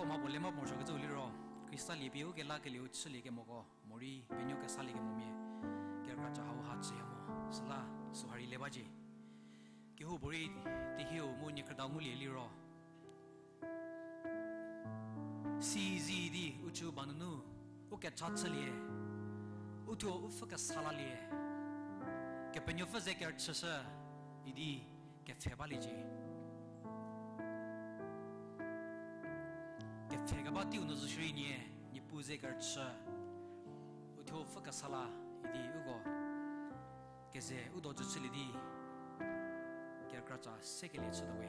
Mha puo le mha morosuokecü liro, Khrista lie pie ukelakelieu chüliekemoko morei penuo kesaliekemomia kerükra ca hauha chüya mo, süla süha rei le bacie. Kehoupuorei tehieu mu niekhrüdau ngulie liro, sizi di u chü ba nunu u kecha chülie, uthuo u pfhü kesa lalie, Kepenuopfü ze kerüchüshü idi kepfhe baliecie. Kepfhe keba teiu nu zo shierei nie, Niepuu ze kerüchü, uthuo pfhü kesa la idi uko keze u do jü chülie di kerükra ca sekelie chütuo we.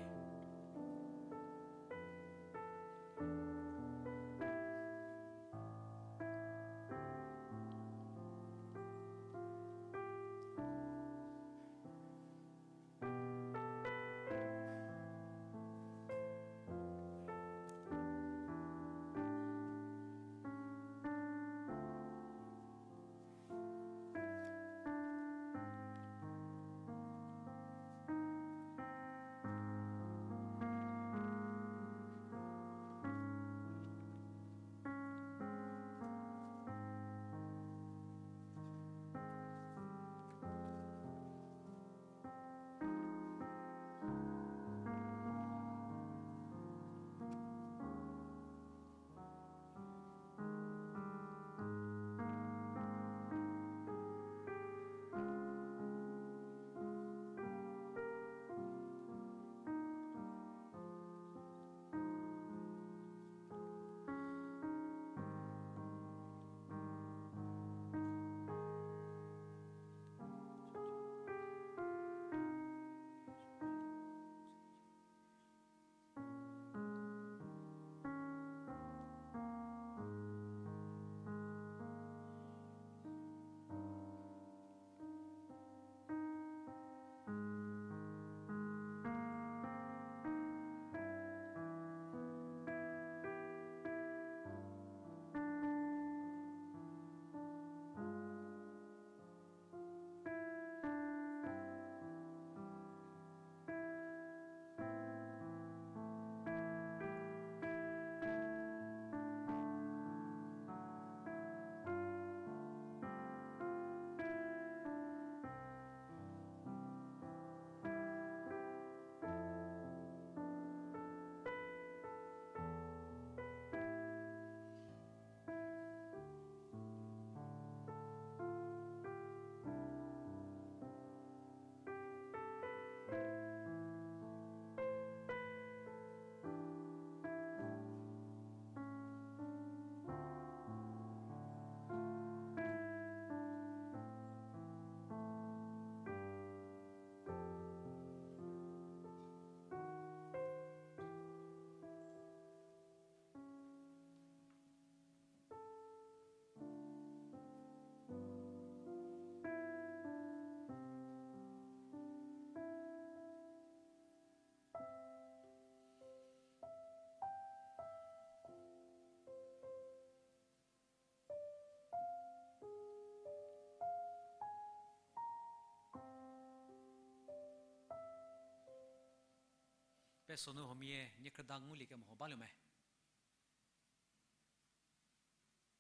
Peso nu huomia niekhrüda ngulie kemo ho baluo me?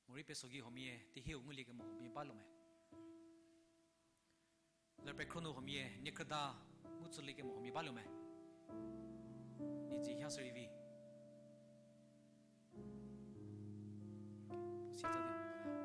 Morei peso gei huomia tehieu ngulie kemo huomia baluo me? Lerpekhro nu huomia niekhrüda ngu tsülie kemo huomia baluo me? Niedzi ha sü rei vi. Puo si tsa di huomia ba.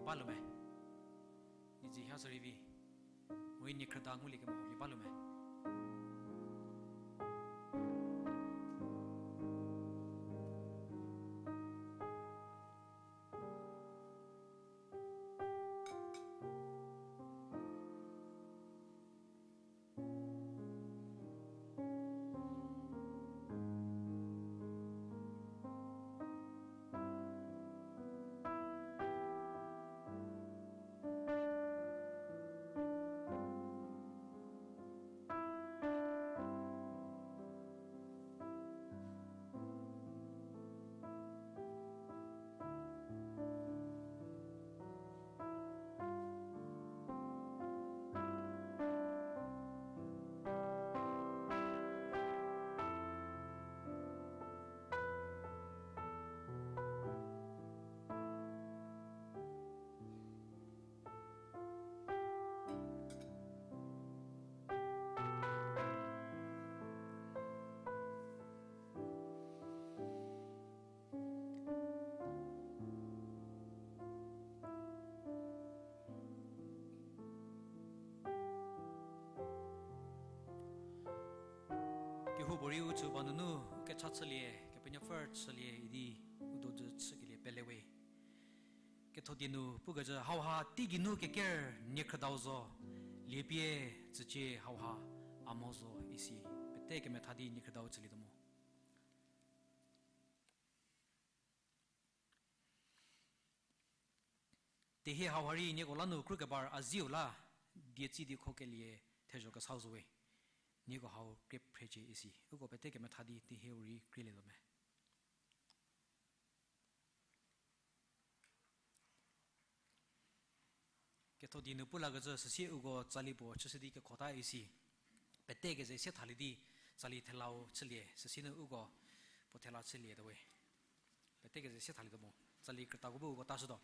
Balu me. Niezi ha sü rei vi. Morei niekhrüda ngulie kemo hau vi balu me. Kehoupuorei u chü ba nunu, u kecha chülie, Kepenuopfü chülie idi, u dojü chükelie pelewe. Kethodie nu pukecü hauha teigei nu keker niekhrüdau zo, liepie tsücie hauha a mo zo isi, pete kemetha di niekhrüdau chülietuo mo. Tehie hauha rei nieko la nu krukebar a ziu la, dietsi di kho kelie thezho kesau zowe. Nieko hau krie phrecie isi. Uko pete kemetha di tehieu rei krielietuo me. Kethodie nu pu lakecü süsie uko tsali puo chüshü di kekhota isi. Pete keze se thalie di tsali thelau chülie, süsie nu uko puo thela chülietuowe. Pete keze se thalietuo mo, tsali krütako bu uko tashütuo.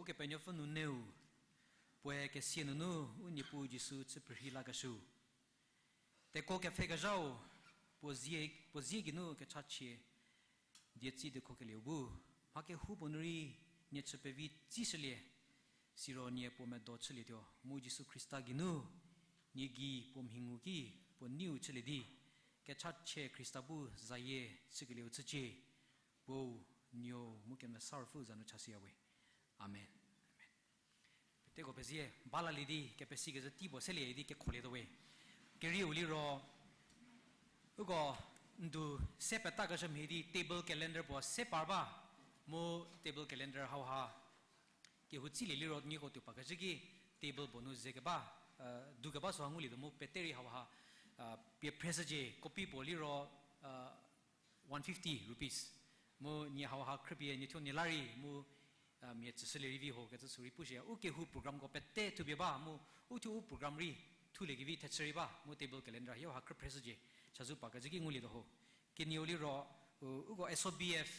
Ukepenuopfü nunu, puoe kesia nunu u Niepuu Jisu chü perhei lakeshüu. Tekuo kepfhekezhau, puo zie, puo zie geinu kechachie, dietsi diekho kelieu bu, mha kehoupuo nu rei, nie chü pevi tsishülie, siro nie puo medo chülietuo, mu Jisu Khrista geinu, nie gei puo mhi ngu ki, puo neiu chülie di, kechachie Khrista bu zayie chükelieu chücie, Puo, Nuou, mu Kemesa Ruopfü za nu chashüyawe. Amen. Peteko pezie, balalie di, kepesikecü tei puo selie di kekholietuowe. Kerieu liro, uko ndu se petakeshü mhie di table calendar puo se par ba, mu table calendar hauha kehou tsilie liro nieko tuo pakecü ki table puo nu ze keba, dukeba süha ngulietuo mu peterei hauha, pie phreshücie, copy puo liro, one fifty rupees. Mu nie hauha khrüpie nie thuo nie la rei mu, mia tsüshülie rei vi ho kecü sü rei pushüya. U kehou programko pete thupie ba mu, u thuo u program rei thuliekevi thechü rei ba mu table calendar hie hauha khrüphreshücie. Chazou pakecü ki ngulietuo ho. Kenieu liro, u, uko S O B F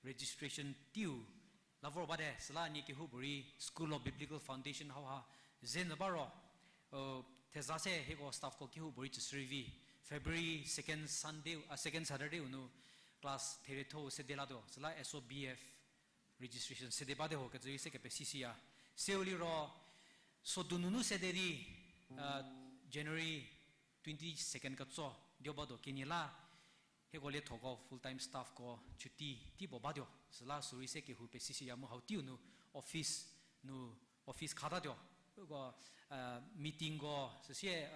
registration teiu la vor bate, süla nie kehoupuorei School of Biblical Foundation hauha ze nyü ba ro, theza se hieko staffko kehoupuorei tsüshü rei vi, February second Sunday, second Saturday-u nu class therietho-u sede latuo, süla S O B F registration sede bate ho kecü rei se kepesishüya. Seu liro, sodu nunu sede di, January twenty second ketso dio batuo kenie la, hieko liethoko full time staffko chuti tei puo batuo. Süla sü rei se kehou pesishüya mu hau teiu nu office nu, office khatatuo. Uko, meetingko, süsie,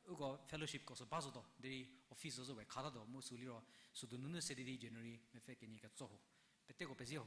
uko fellowshipko sü ba zotuo, derei office zo zo we khatatuo mu sü liro, sodu nunu sede di January mepfü kenie ketso ho. Peteko pezie ho.